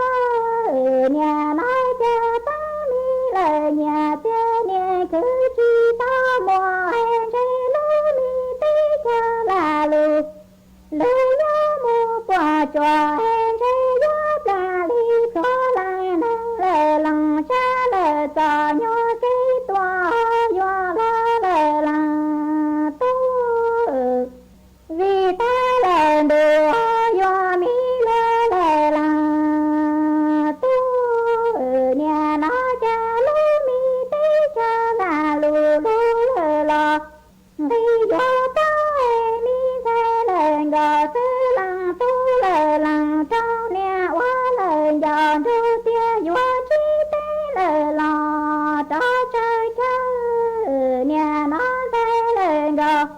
Niam no cas poob mi lawm nyias txiag niam khwv tsis tau muaj es ntshe lub me teb chaws lam lug lug nyob mus puas tsuas es ntshe yuav plam li plhuav lees neeg lawm lees sab lawm txom nyuag kev tuaj yuav luag lawm lees tub. Vim tag lawm ntuj yuav mi luag lawm lees tub, niam no cas lub me teb chaws lam lug lug lawm los nqis yuav poob es mi ntxhais lawm nkaus xwb lees tub lawm lees rau niam ua lawm nco nrug tias yuav tsis teb lawm los rov tsaws chaw. Niam no ntxhais lawm nkaus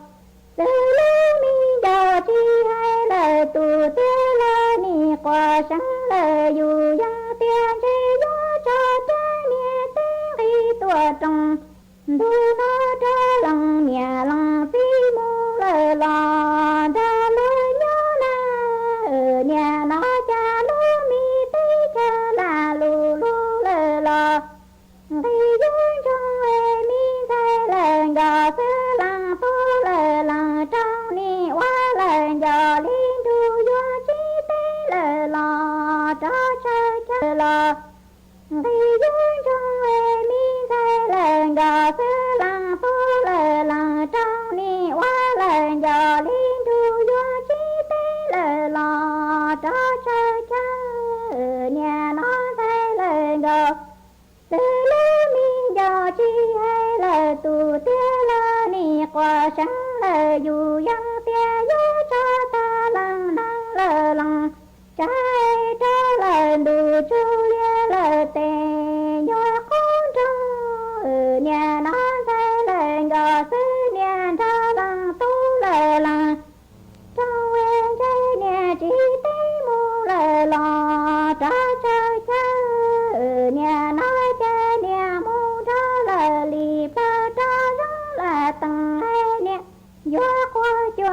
xwb lub me nco tsis hais lawm tus txiv los nim quas seev lawm yus yeej tias ntshe yuav tso rab niag teb nqis tuaj roos ntug no rov lees. Niam lees txiv mus lawm los nrog luag nyob na, niam no cas lub me teb chaws lam lug lug lawm los nqis yuav ntsoog es mi ntxhais lawm nkaus xwb lees tub lawm lees rau nim ua lawm nco li nrug yuav tsis teb lawm los rov tsaws chaw los nqis yuav ntsoog es mi ntxhais lawm nkaus xwb lees tub lawm lees rau nim ua lawm nco li nrug yuav tsis teb lawm los rov tsaws chaw. Niam no ntxhais lawm nkaus xwb lub me nco tsis hais lawm tus txiv los nim quas seev lawm yus yeej tias yuav tso tag lees neeg lawm lees tsaws rau lawm ntuj tsuj liab lawm tes nyuag qub nroog. Niam no ntxhais lawm nkaus xwb niam nrog lees tub lawm lees rau es ntshe niam tsis teb mus lawm los rov tsaws chaw. Niam no ces niam mus nrog lawm li plaws rov zoo lawm tees es niam yuav quas cua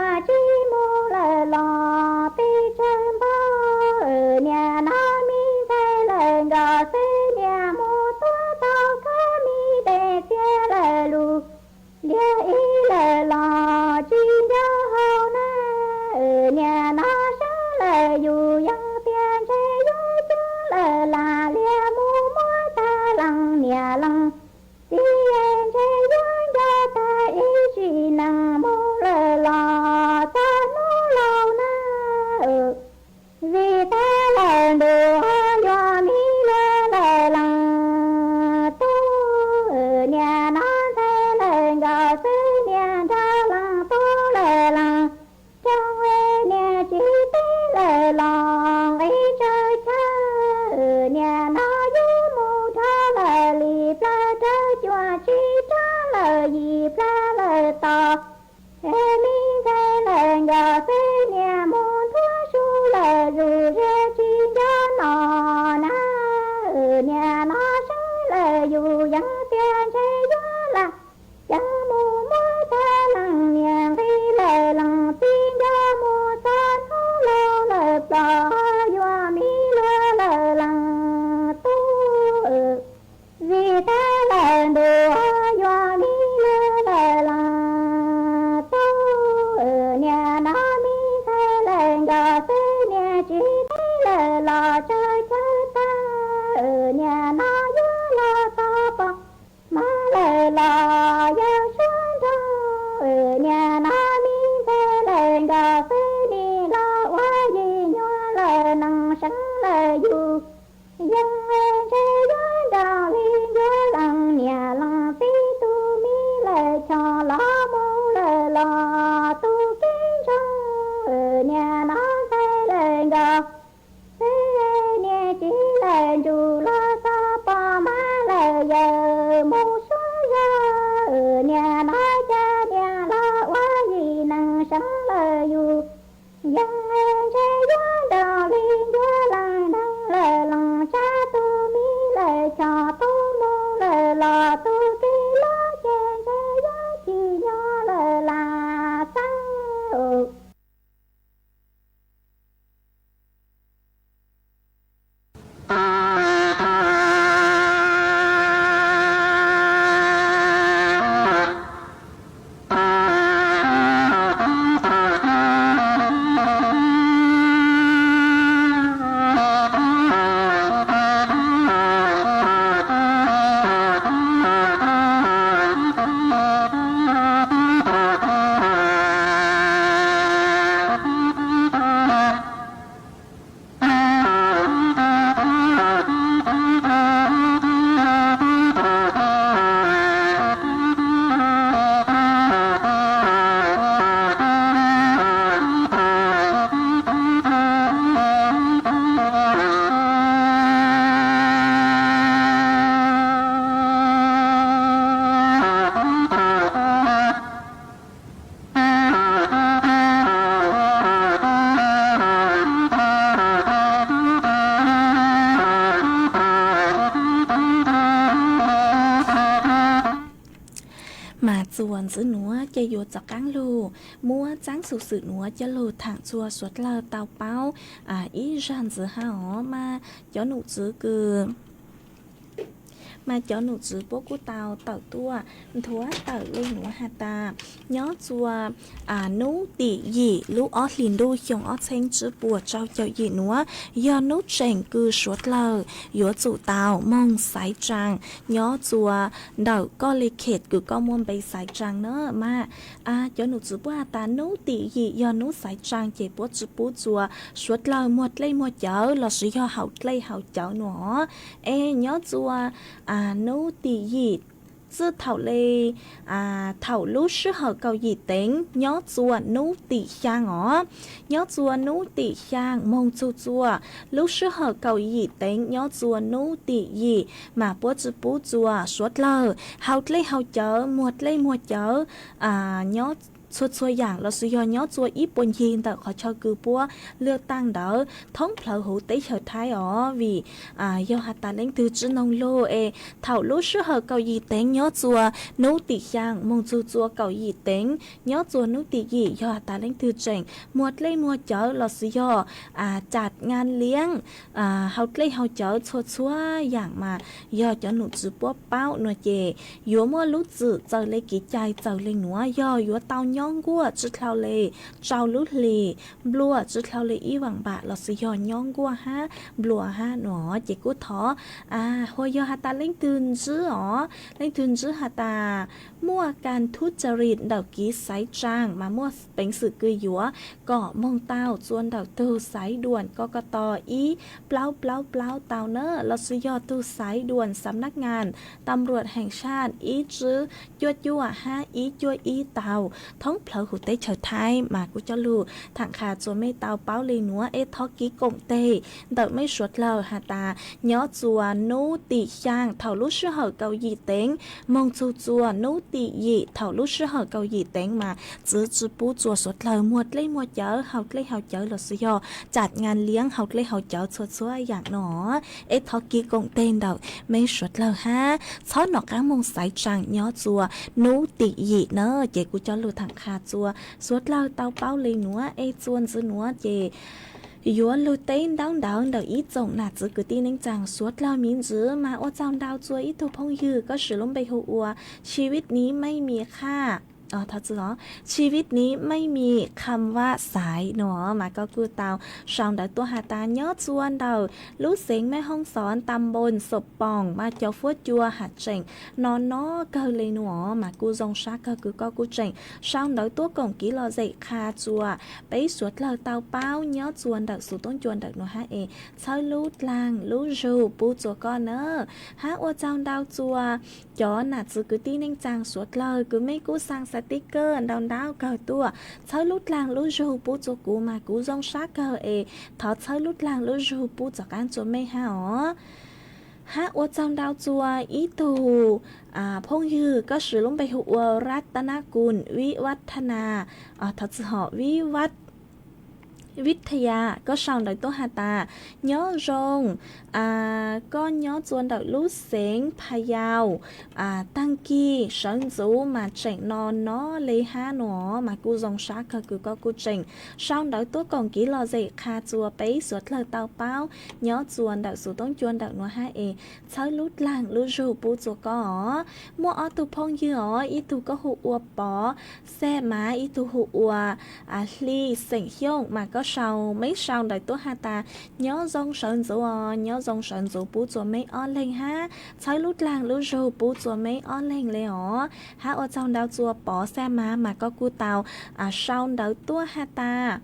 Tus kib ntsoog niag no ntxhais lawm nkaus, niag txiv lawm ntsuj los txog pom mab lawm yawm mus suab zog, niag no cas niag los ua yim neeg seev lawm yus yeej ntshe yuav nrog li ncuav leej neeg lawm, los tsa tus me lawm cog tub mus lawm los tus kib los ces ntshe yuav tsis nyob lawm lam xeeb. Mas txuas ntxiv nuav ces yuav rov qaab lug muab txaab xu xwm nuav coj lug thaam txug suav dlawg tau paub ib zag ntxiv hab os. Mas cov num tswv kws mas cov num tswv puab kuj tau tawm tuaj nthuav tawm le nuav has tas, nyob txua nub tim yim lub ob hlis ntuj xyoo ob txheeb tsib puas rau caum yim nuav yog nub tseem kws suav dlawg yuav tsum tau moog xaiv tsaa nyob txua ntawm koj le khem kws koj muaj npe xaiv tsaa na. Mas cov num tswv puab has tas nub tim yim yog nub xaiv tsaa ces puab tsi pub txua suav dlawg muag dlej muag cawv lossis yog haus dlej haus cawv nuav. Es nyob txua nub tim yim txij thaum le thaum lub sij hawm kaum yim teev nyob txua nub tim xyaa os. Nyob txua nub tim xyaa moog txug txua lub sij hawm kaum yim teev nyob txua nub tim yim mas puab tsi pub txua suav dlawg haus dlej haus cawv muag dlej muag cawv nyob txhua txhua yaam lossis yog nyob txua ib puas ncig ntawm qhov chaw kws puab lwaj taaj ntawd thoob plawg huv teb chaws Thaib os. Vim yog has tas leej twg tsi noog lug es thaum lub sij hawm kaum yim teev nyob txua nub tim xyaa moog txug txua kaum yim teev nyob txua nub tim yim yog has tas leej twg tseem muag dlej muag cawv lossis yog cam ngaa liab haus dlej haus cawv txhua txhua yaam mas yog cov num tswv puab paub nuav ces yuav muaj lub txim txawm le kev cai txawm le nuav yog yuav tau nyob nkuaj tsi dlhau le rau lub hlis, npluaj tsi dlhau le ib vaam npam lossis yog nyob nkuaj hab npluaj hab nuav ces kuj thov hua yog has tas leej twg ntsib os, leej twg ntsib has tas muaj kas thub ca ris ntawm kev xaiv tsaa mas muaj peev xwm kws yuav kom moog tau txua ntawm tug xaiv duam ko ko tos ib plaub plaub plaub tau na lossis yog tug xaiv duam xam nab ngas tam ruam heem saj ib tsib cuaj cuaj hab ib cuaj ib tau thoob plawg huv teb chaws Thaib mas kuj coj lug thaam qha txua mej tau paub le nuav es thov kev koom teg ntawm mej suav dlawg has tas nyob txua nub tim xyaa thaum lub sij hawm kaum yim teev moog txug txua nub tim yim thaum lub sij hawm kaum yim teev mas txwv tsi pub txua suav dlawg muag dlej muag cawv haus dlej haus cawv lossis yog cam ngaa liab haus dlej haus cawv txhua txhua yaam no es thov kev koom teg ntawm mej suav dlawg hab txhob nov qaab moog xaiv tsaa nyob txua nub tim yim na ces kuj coj lug thaam qha txua suav dlawg tau paub le nuav es txua ntxiv nuav ces yuav lug teb ntaub ntawv ntawm ib tsoom nam txwv kwv tij neej tsaa suav dlawg miv ntsis mas ua tsaug ntau txua ib tug phooj ywg koj siv lub npe hu ua ชีวิตนี้ไม่มีค่า ชีวิตนี้ไม่มีคำว่าสาย no mas koj kuj tau sau ntawv tuaj has tas nyob txua ntawm lub xeev Mej Hoob Xov, tam npoos Xom Poom mas cov fuab cua has tseem no no kawg le nuav mas kuj zoo sab kawg kws koj kuj tseem sau ntawv tuaj koom kev lom zem qha txua peb suav dlawg tau paub nyob txua ntawm xov tooj cua ntawm nuav hab es txhawb lub dlaag lub zug pub txua koj na. Hab ua tsaug ntau txua cov nam txwv kwv tij neej tsaa suav dlawg kws mej kuj xaa sticker ntau ntau kawg tuaj, txhawb lub dlaag lub zug pub txua kuv mas kuv zoo sab kawg es thov txhawb lub dlaag lub zug pub txom qaab txua mej hab os. Hab ua tsaug ntau txua ib tug phooj ywg koj siv lub npe hu ua Ratanakul Vivathana, thov txim hom, Vivat Vithaya, koj sau ntawv tuaj has tas, nyob zoo, koj nyob txua ntawm lub xeev Phayau, taag kig sawv ntxuv mas tseem no no le hab no mas kuj zoo sab kawg kws koj kuj tseem sau ntawv tuaj koom kiv lom zem qha txua peb suav dlawg tau paub nyob txua ntawm xuv toob cua ntawm nuav hab es txhawb lub dlaag lub zug pub txua koj os. Muaj ob tug phooj ywg os, ib tug koj hu ua Pov Xaj Mav, ib tug hu ua Hli xeem Xyooj mas koj sau, meb sau ntawv tuaj has tas, nyob zoo sawv ntxuv os, nyob zoo sawv ntxuv pub txua meb ob leeg hab txhawb lub dlaag lub zug pub txua meb ob leeg le os. Hab ua tsaug ntau txua Pov Xaj Mav mas koj kuj tau sau ntawv tuaj has tas,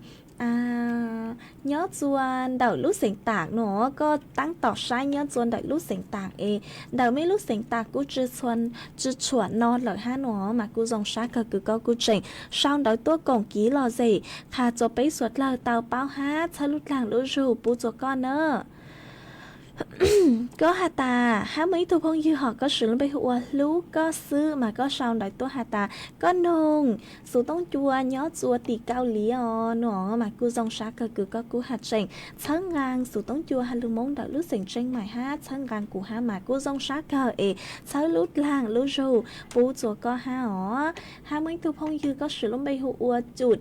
nyob txua ntawm lub xeev Tam no, koj taab tom saib nyob txua ntawm lub xeev Tam es ntawm meb lub xeev Tam kuj tsi tshuam no lawm hab no mas kuj zoo sab kawg kws koj kuj tseem sau ntawv tuaj koom kiv lom zem qha txua peb suav dlawg tau paub hab txhawb lub dlaag lub zug pub txua koj na. Koj has tas, hab muaj ib tug phooj ywg hom koj siv lub npe hu ua Hlub Koj Xwb mas koj sau ntawv tuaj has tas, koj noog xuv toob cua nyob txua tim Kaus Lim os no mas kuj zoo sab kawg kws koj kuj has tseem txhawb nqaa xuv toob cua has lug Moob ntawm lub xeev Tseeb Maim hab txhawb nqaa kuv hab mas kuj zoo sab kawg es txhawb lub dlaag lub zug pub txua koj hab os. Hab muaj ib tug phooj ywg koj siv lub npe hu ua Cum,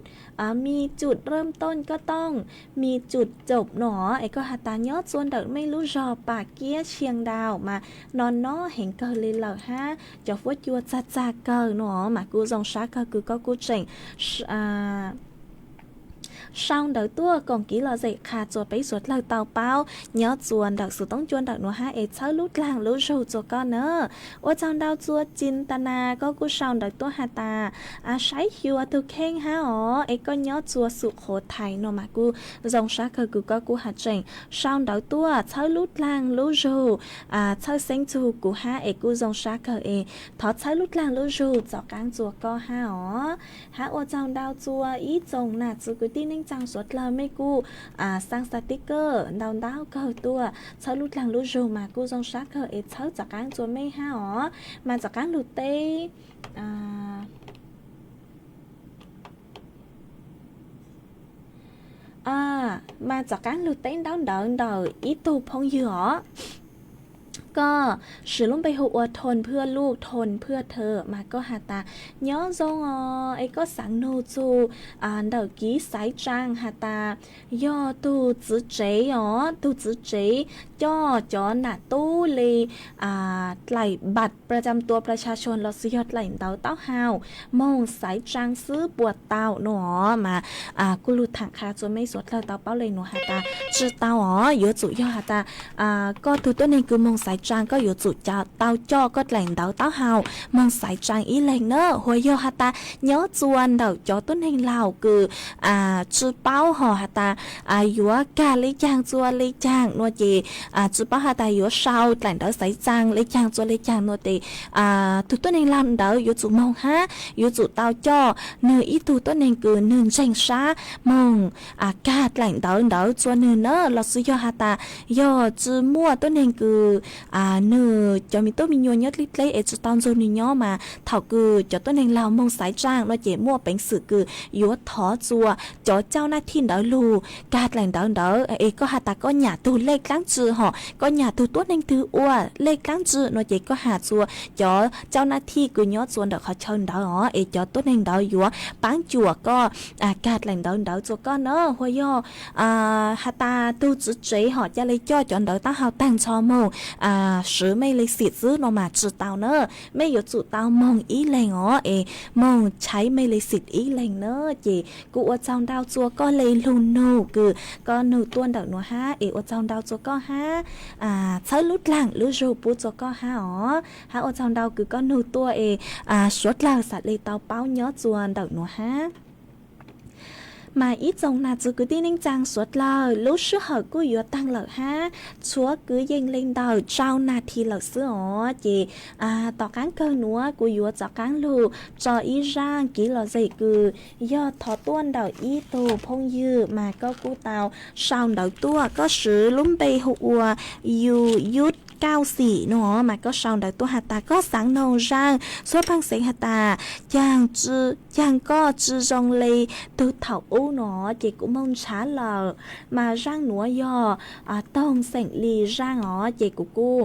Mi Cum Rwm Tooj Koj Tooj, Mi Cum Caum no es koj has tas nyob txua ntawm mej lub zog Pam Kiab Xia Ntaus mas no no heev kawg le lawm hab cov huab cua txag txag kawg no mas kuj zoo sab kawg kws koj kuj tseem sau ntawv tuaj koom kiv lom zem qha txua peb suav dlawg tau paub nyob txua ntawm xuv toob cua ntawm nuav hab es txhawb lub dlaag lub zug txua koj na. Ua tsaug ntau txua Cintana, koj kuj sau ntawv tuaj has tas, saib xyuas tug kheej hab os es koj nyob txua Xum Qhuav Thais no mas kuj zoo sab kawg kws koj kuj has tseem sau ntawv tuaj txhawb lub dlaag lub zug, txhawj xeeb txug kuv hab es kuj zoo sab kawg es thov txhawb lub dlaag lub zug txom qaab txua koj hab os. Hab ua tsaug ntau txua ib tsoom nam txiv kwv tij neej tsaa suav dlawg, mej kuj xaa xaa tib kawg ntau ntau kawg tuaj txhawb lub dlaag lub zug mas kuj zoo sab kawg es txhawb txom qaab txua mej hab os. Mas txom qaab lug teb mas txom qaab lug teb ntaub ntawv ntawm ib tug phooj ywg os. Koj siv lub npe hu ua Thoo Phwj Luj, Thoo Phwj Thawm mas koj has tas, nyob zoo os es koj xaav nug txug ntawm Kiv Xaiv Tsaa has tas, yog tug txiv tsev os, tug txiv tsev coj cov nam tub le dlaim npav pras cam tua plas tsa tshua los xwb yog dlaim ntawv taub hau moog Xaiv Tsaa xwb puas tau no mas kuj lug thaam qha txua mej suav dlawg tau paub le nuav has tas tsi tau os, yuav tsum yog has tas koj tug tuab neeg kws moog Xaiv Tsaa koj yuav tsum tau coj koj dlaim ntawv taub hau moog Xaiv Tsaa ib leeg na. Huas yog has tas nyob txua ntawm cov tuab neeg laug kws tsi paub hom has tas yuav kag le caag txua le caag no ces tsi paub has tas yuav sau dlaim ntawv Xaiv Tsaa le caag txua le caag no ces tug tuab neeg laug ntawd yuav tsum moog hab yuav tsum tau coj nwg ib tug tuab neeg kws nwg ntseeg sab moog kag dlaim ntawv ntawd txua nwg na. Los xwb yog has tas yog tsi muaj tuab neeg kws nwg cov me tub me nyuam nyob dleb dleb es tsi tau ntxug nwg nyob mas thaum kws cov tuab neeg laug moog Xaiv Tsaa no ces muaj peev xwm kws yuav thov txua cov cauj naj thij ntawd lug kag dlaim ntawv ntawd es koj has tas koj nyam tug lej dlaab tsi hom koj nyam tug tuab neeg twg ua lej dlaab tsi no ces koj has txua cov cauj naj thij kws nyob txua ntawm qhov chaw ntawd os es cov tuab neeg ntawd yuav paab cuam koj kag dlaim ntawv ntawd txua koj na. Huas yog has tas tug txiv tsev hom ca le coj cov ntawv taub hau taag nrho moog swv mej le xim xwb no mas tsi tau na. Mej yuav tsum tau moog ib leeg os es moog chaiv mej le xim ib leeg na. Ces kuv ua tsaug ntau txua koj le lug nug kws koj nug tuaj ntawm nuav hab es ua tsaug ntau txua koj hab txhawb lub dlaag lub zug pub txua koj hab os. Hab ua tsaug ntau kws koj nug tuaj es suav dlawg xaav le tau paub nyob txua ntawm nuav hab. Mas ib tsoom nam txiv kwv tij neej tsaa suav dlawg, lub sij hawm kuj yuav taag lawm hab, tshuav kwv yees le ntawm rau nas this lawm xwb os. Ces tom qaab kawg nuav kuv yuav rov qaab lug tso ib zaaj kev lom zem kws yog thov tuaj ntawm ib tug phooj ywg mas koj kuj tau sau ntawv tuaj, koj swv lub npe hu ua Yus Yub Kauj Xim no mas koj sau ntawv tuaj has tas koj xaav noog zaaj xuab paag xeev has tas caag koj tsi zoo le tug thaum ub no, ces kuv moog nrhav lawm. Mas zaaj nuav yog toog xeem li zaaj os, ces kuv kuj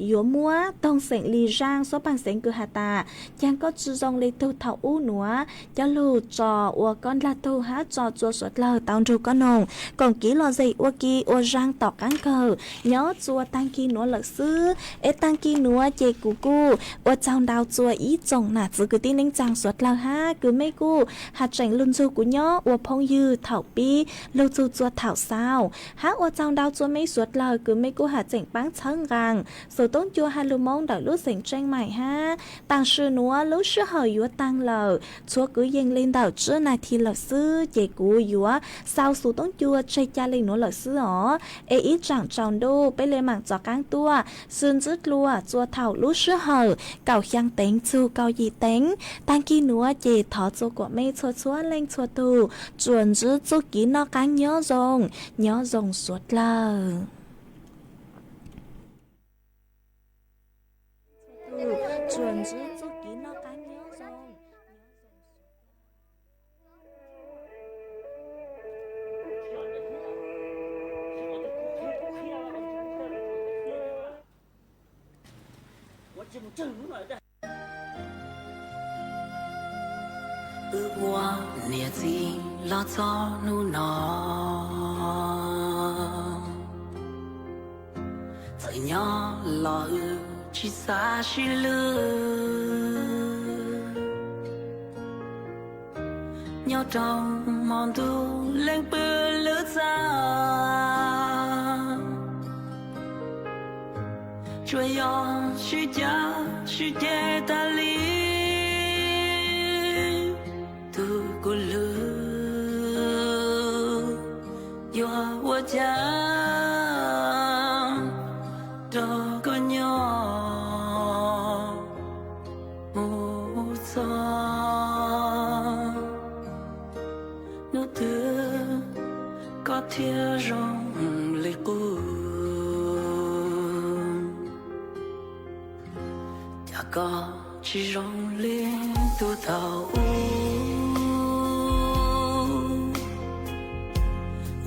yuav muab toog xeem li zaaj xuab paag xeev kws has tas caag koj tsi zoo le tug thaum ub nuav coj lug tso ua koj ndlag tug hab tso tsua suav dlawg tau nrug koj noog koom kev lom zem ua ke ua zaaj tom qaab kawg nyob tsua taag kis nuav lawm xwb. Es taag kis nuav ces kuv kuj ua tsaug ntau tsua ib tsoom nam txiv kwv tij neej tsaa suav dlawg hab kws mej kuj has tseem lug nrug kuv nyob ua phooj ywg thaum pib lug txug tsua thaum xaus, hab ua tsaug ntau tsua mej suav dlawg kws mej kuj has tseem paab txhawb nqaa xus toob cua has lug Moob ntawm lub xeev Tseej Maim hab. Taam sim nuav lub sij hawm yuav taag lawm, tshuav kwv yees le ntawm tsib nas this lawm xwb, ces kuv yuav xaus xus toob cua tseg ca le nuav lawm xwb os. Es ib tsaam tsaus ntuj peb le maam rov qaab tuaj xwb ntsib dlua tsua thaum lub sij hawm kaum xyaa teev txug kaum yim teev. Taag kis nuav ces thov tsua kuam mej txhua txhua leej txhua tug tsuas ntsib txuj kev noj qaab nyob zoo, nyob zoo suav dlawg. Wb ua niam txiv los txog hnub no, txawm nyob los wb tsis xav sib hlub. Nyob rau hmo ntuj leej pw lub txaj, tsuas yog sib cav sib ceg tag li. Tus kuv hlub yuav ua cas rau koj nyob mus txog hnub twg koj thiaj zoo li qub. Cas koj tsis zoo li tus thaum ub,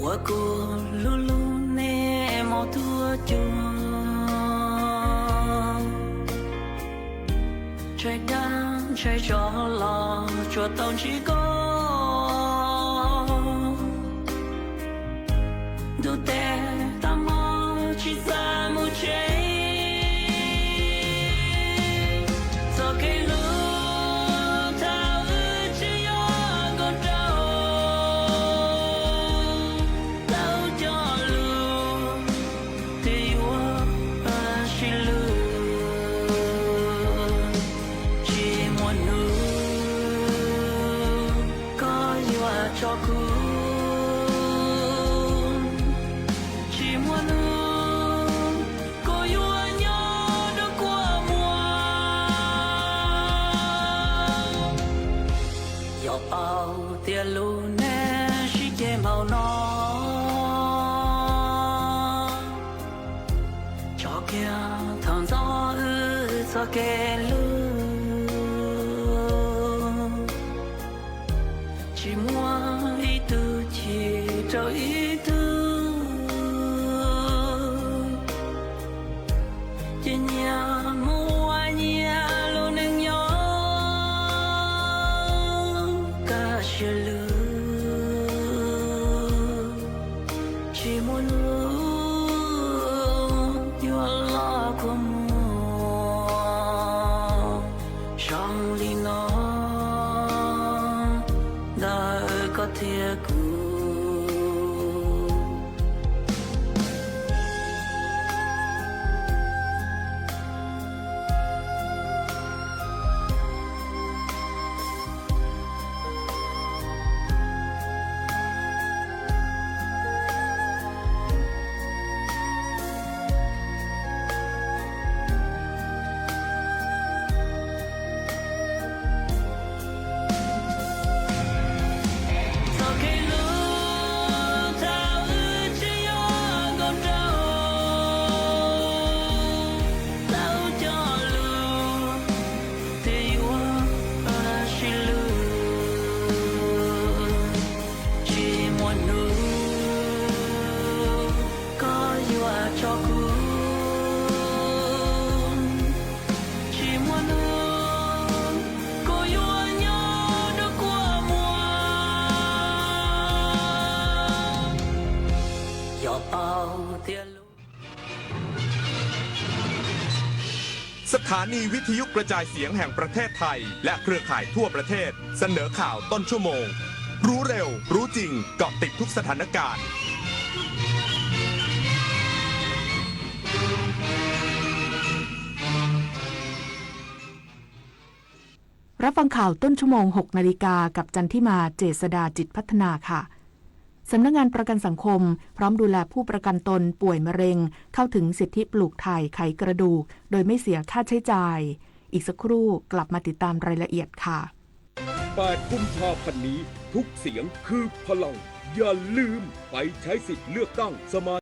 uas kuv hlub hlub nej mas tuaj cuag. Ntshai dab ntshai tsov los tsuas tau ntsib koj. Ntuj tes tag hmo tsis xav mus tsev. Txoj kev hlub thaum wb tseem yuav nkaus nraug, tau cog lus tias yuav sib hlub, tsis muaj hnub koj yuav tso kuv, tsis muaj hnub kuv yuav nyob rau kua muag. Yog paub tias lub neej sib ceg npaum no, tso kiag thaum ntxov wb txoj kev hlub, tsis muaj ib tug chim rau ib tug, ces nyias mus ua nyias lub neej nyob kaj siab lug. Tsis muaj hnub yuav los kua muag zoo li no ntawm koj thiab kuv. สถานีวิทยุกระจายเสียงแห่งประเทศไทย และเครือข่ายทั่วประเทศ เสนอข่าวต้นชั่วโมง รู้เร็ว รู้จริง เกาะติดทุกสถานการณ์ รับฟังข่าวต้นชั่วโมง หกนาฬิกา กับจันทิมา เจษฎาจิตพัฒนาค่ะ สำนักงานประกันสังคม พร้อมดูแลผู้ประกันตนป่วยมะเร็ง เข้าถึงสิทธิปลูกถ่ายไขกระดูก โดยไม่เสียค่าใช้จ่าย อีกสักครู่กลับมาติดตามรายละเอียดค่ะ แปดกุมภาพันธ์นี้ ทุกเสียงคือพลัง อย่าลืมไปใช้สิทธิ์เลือกตั้งสมา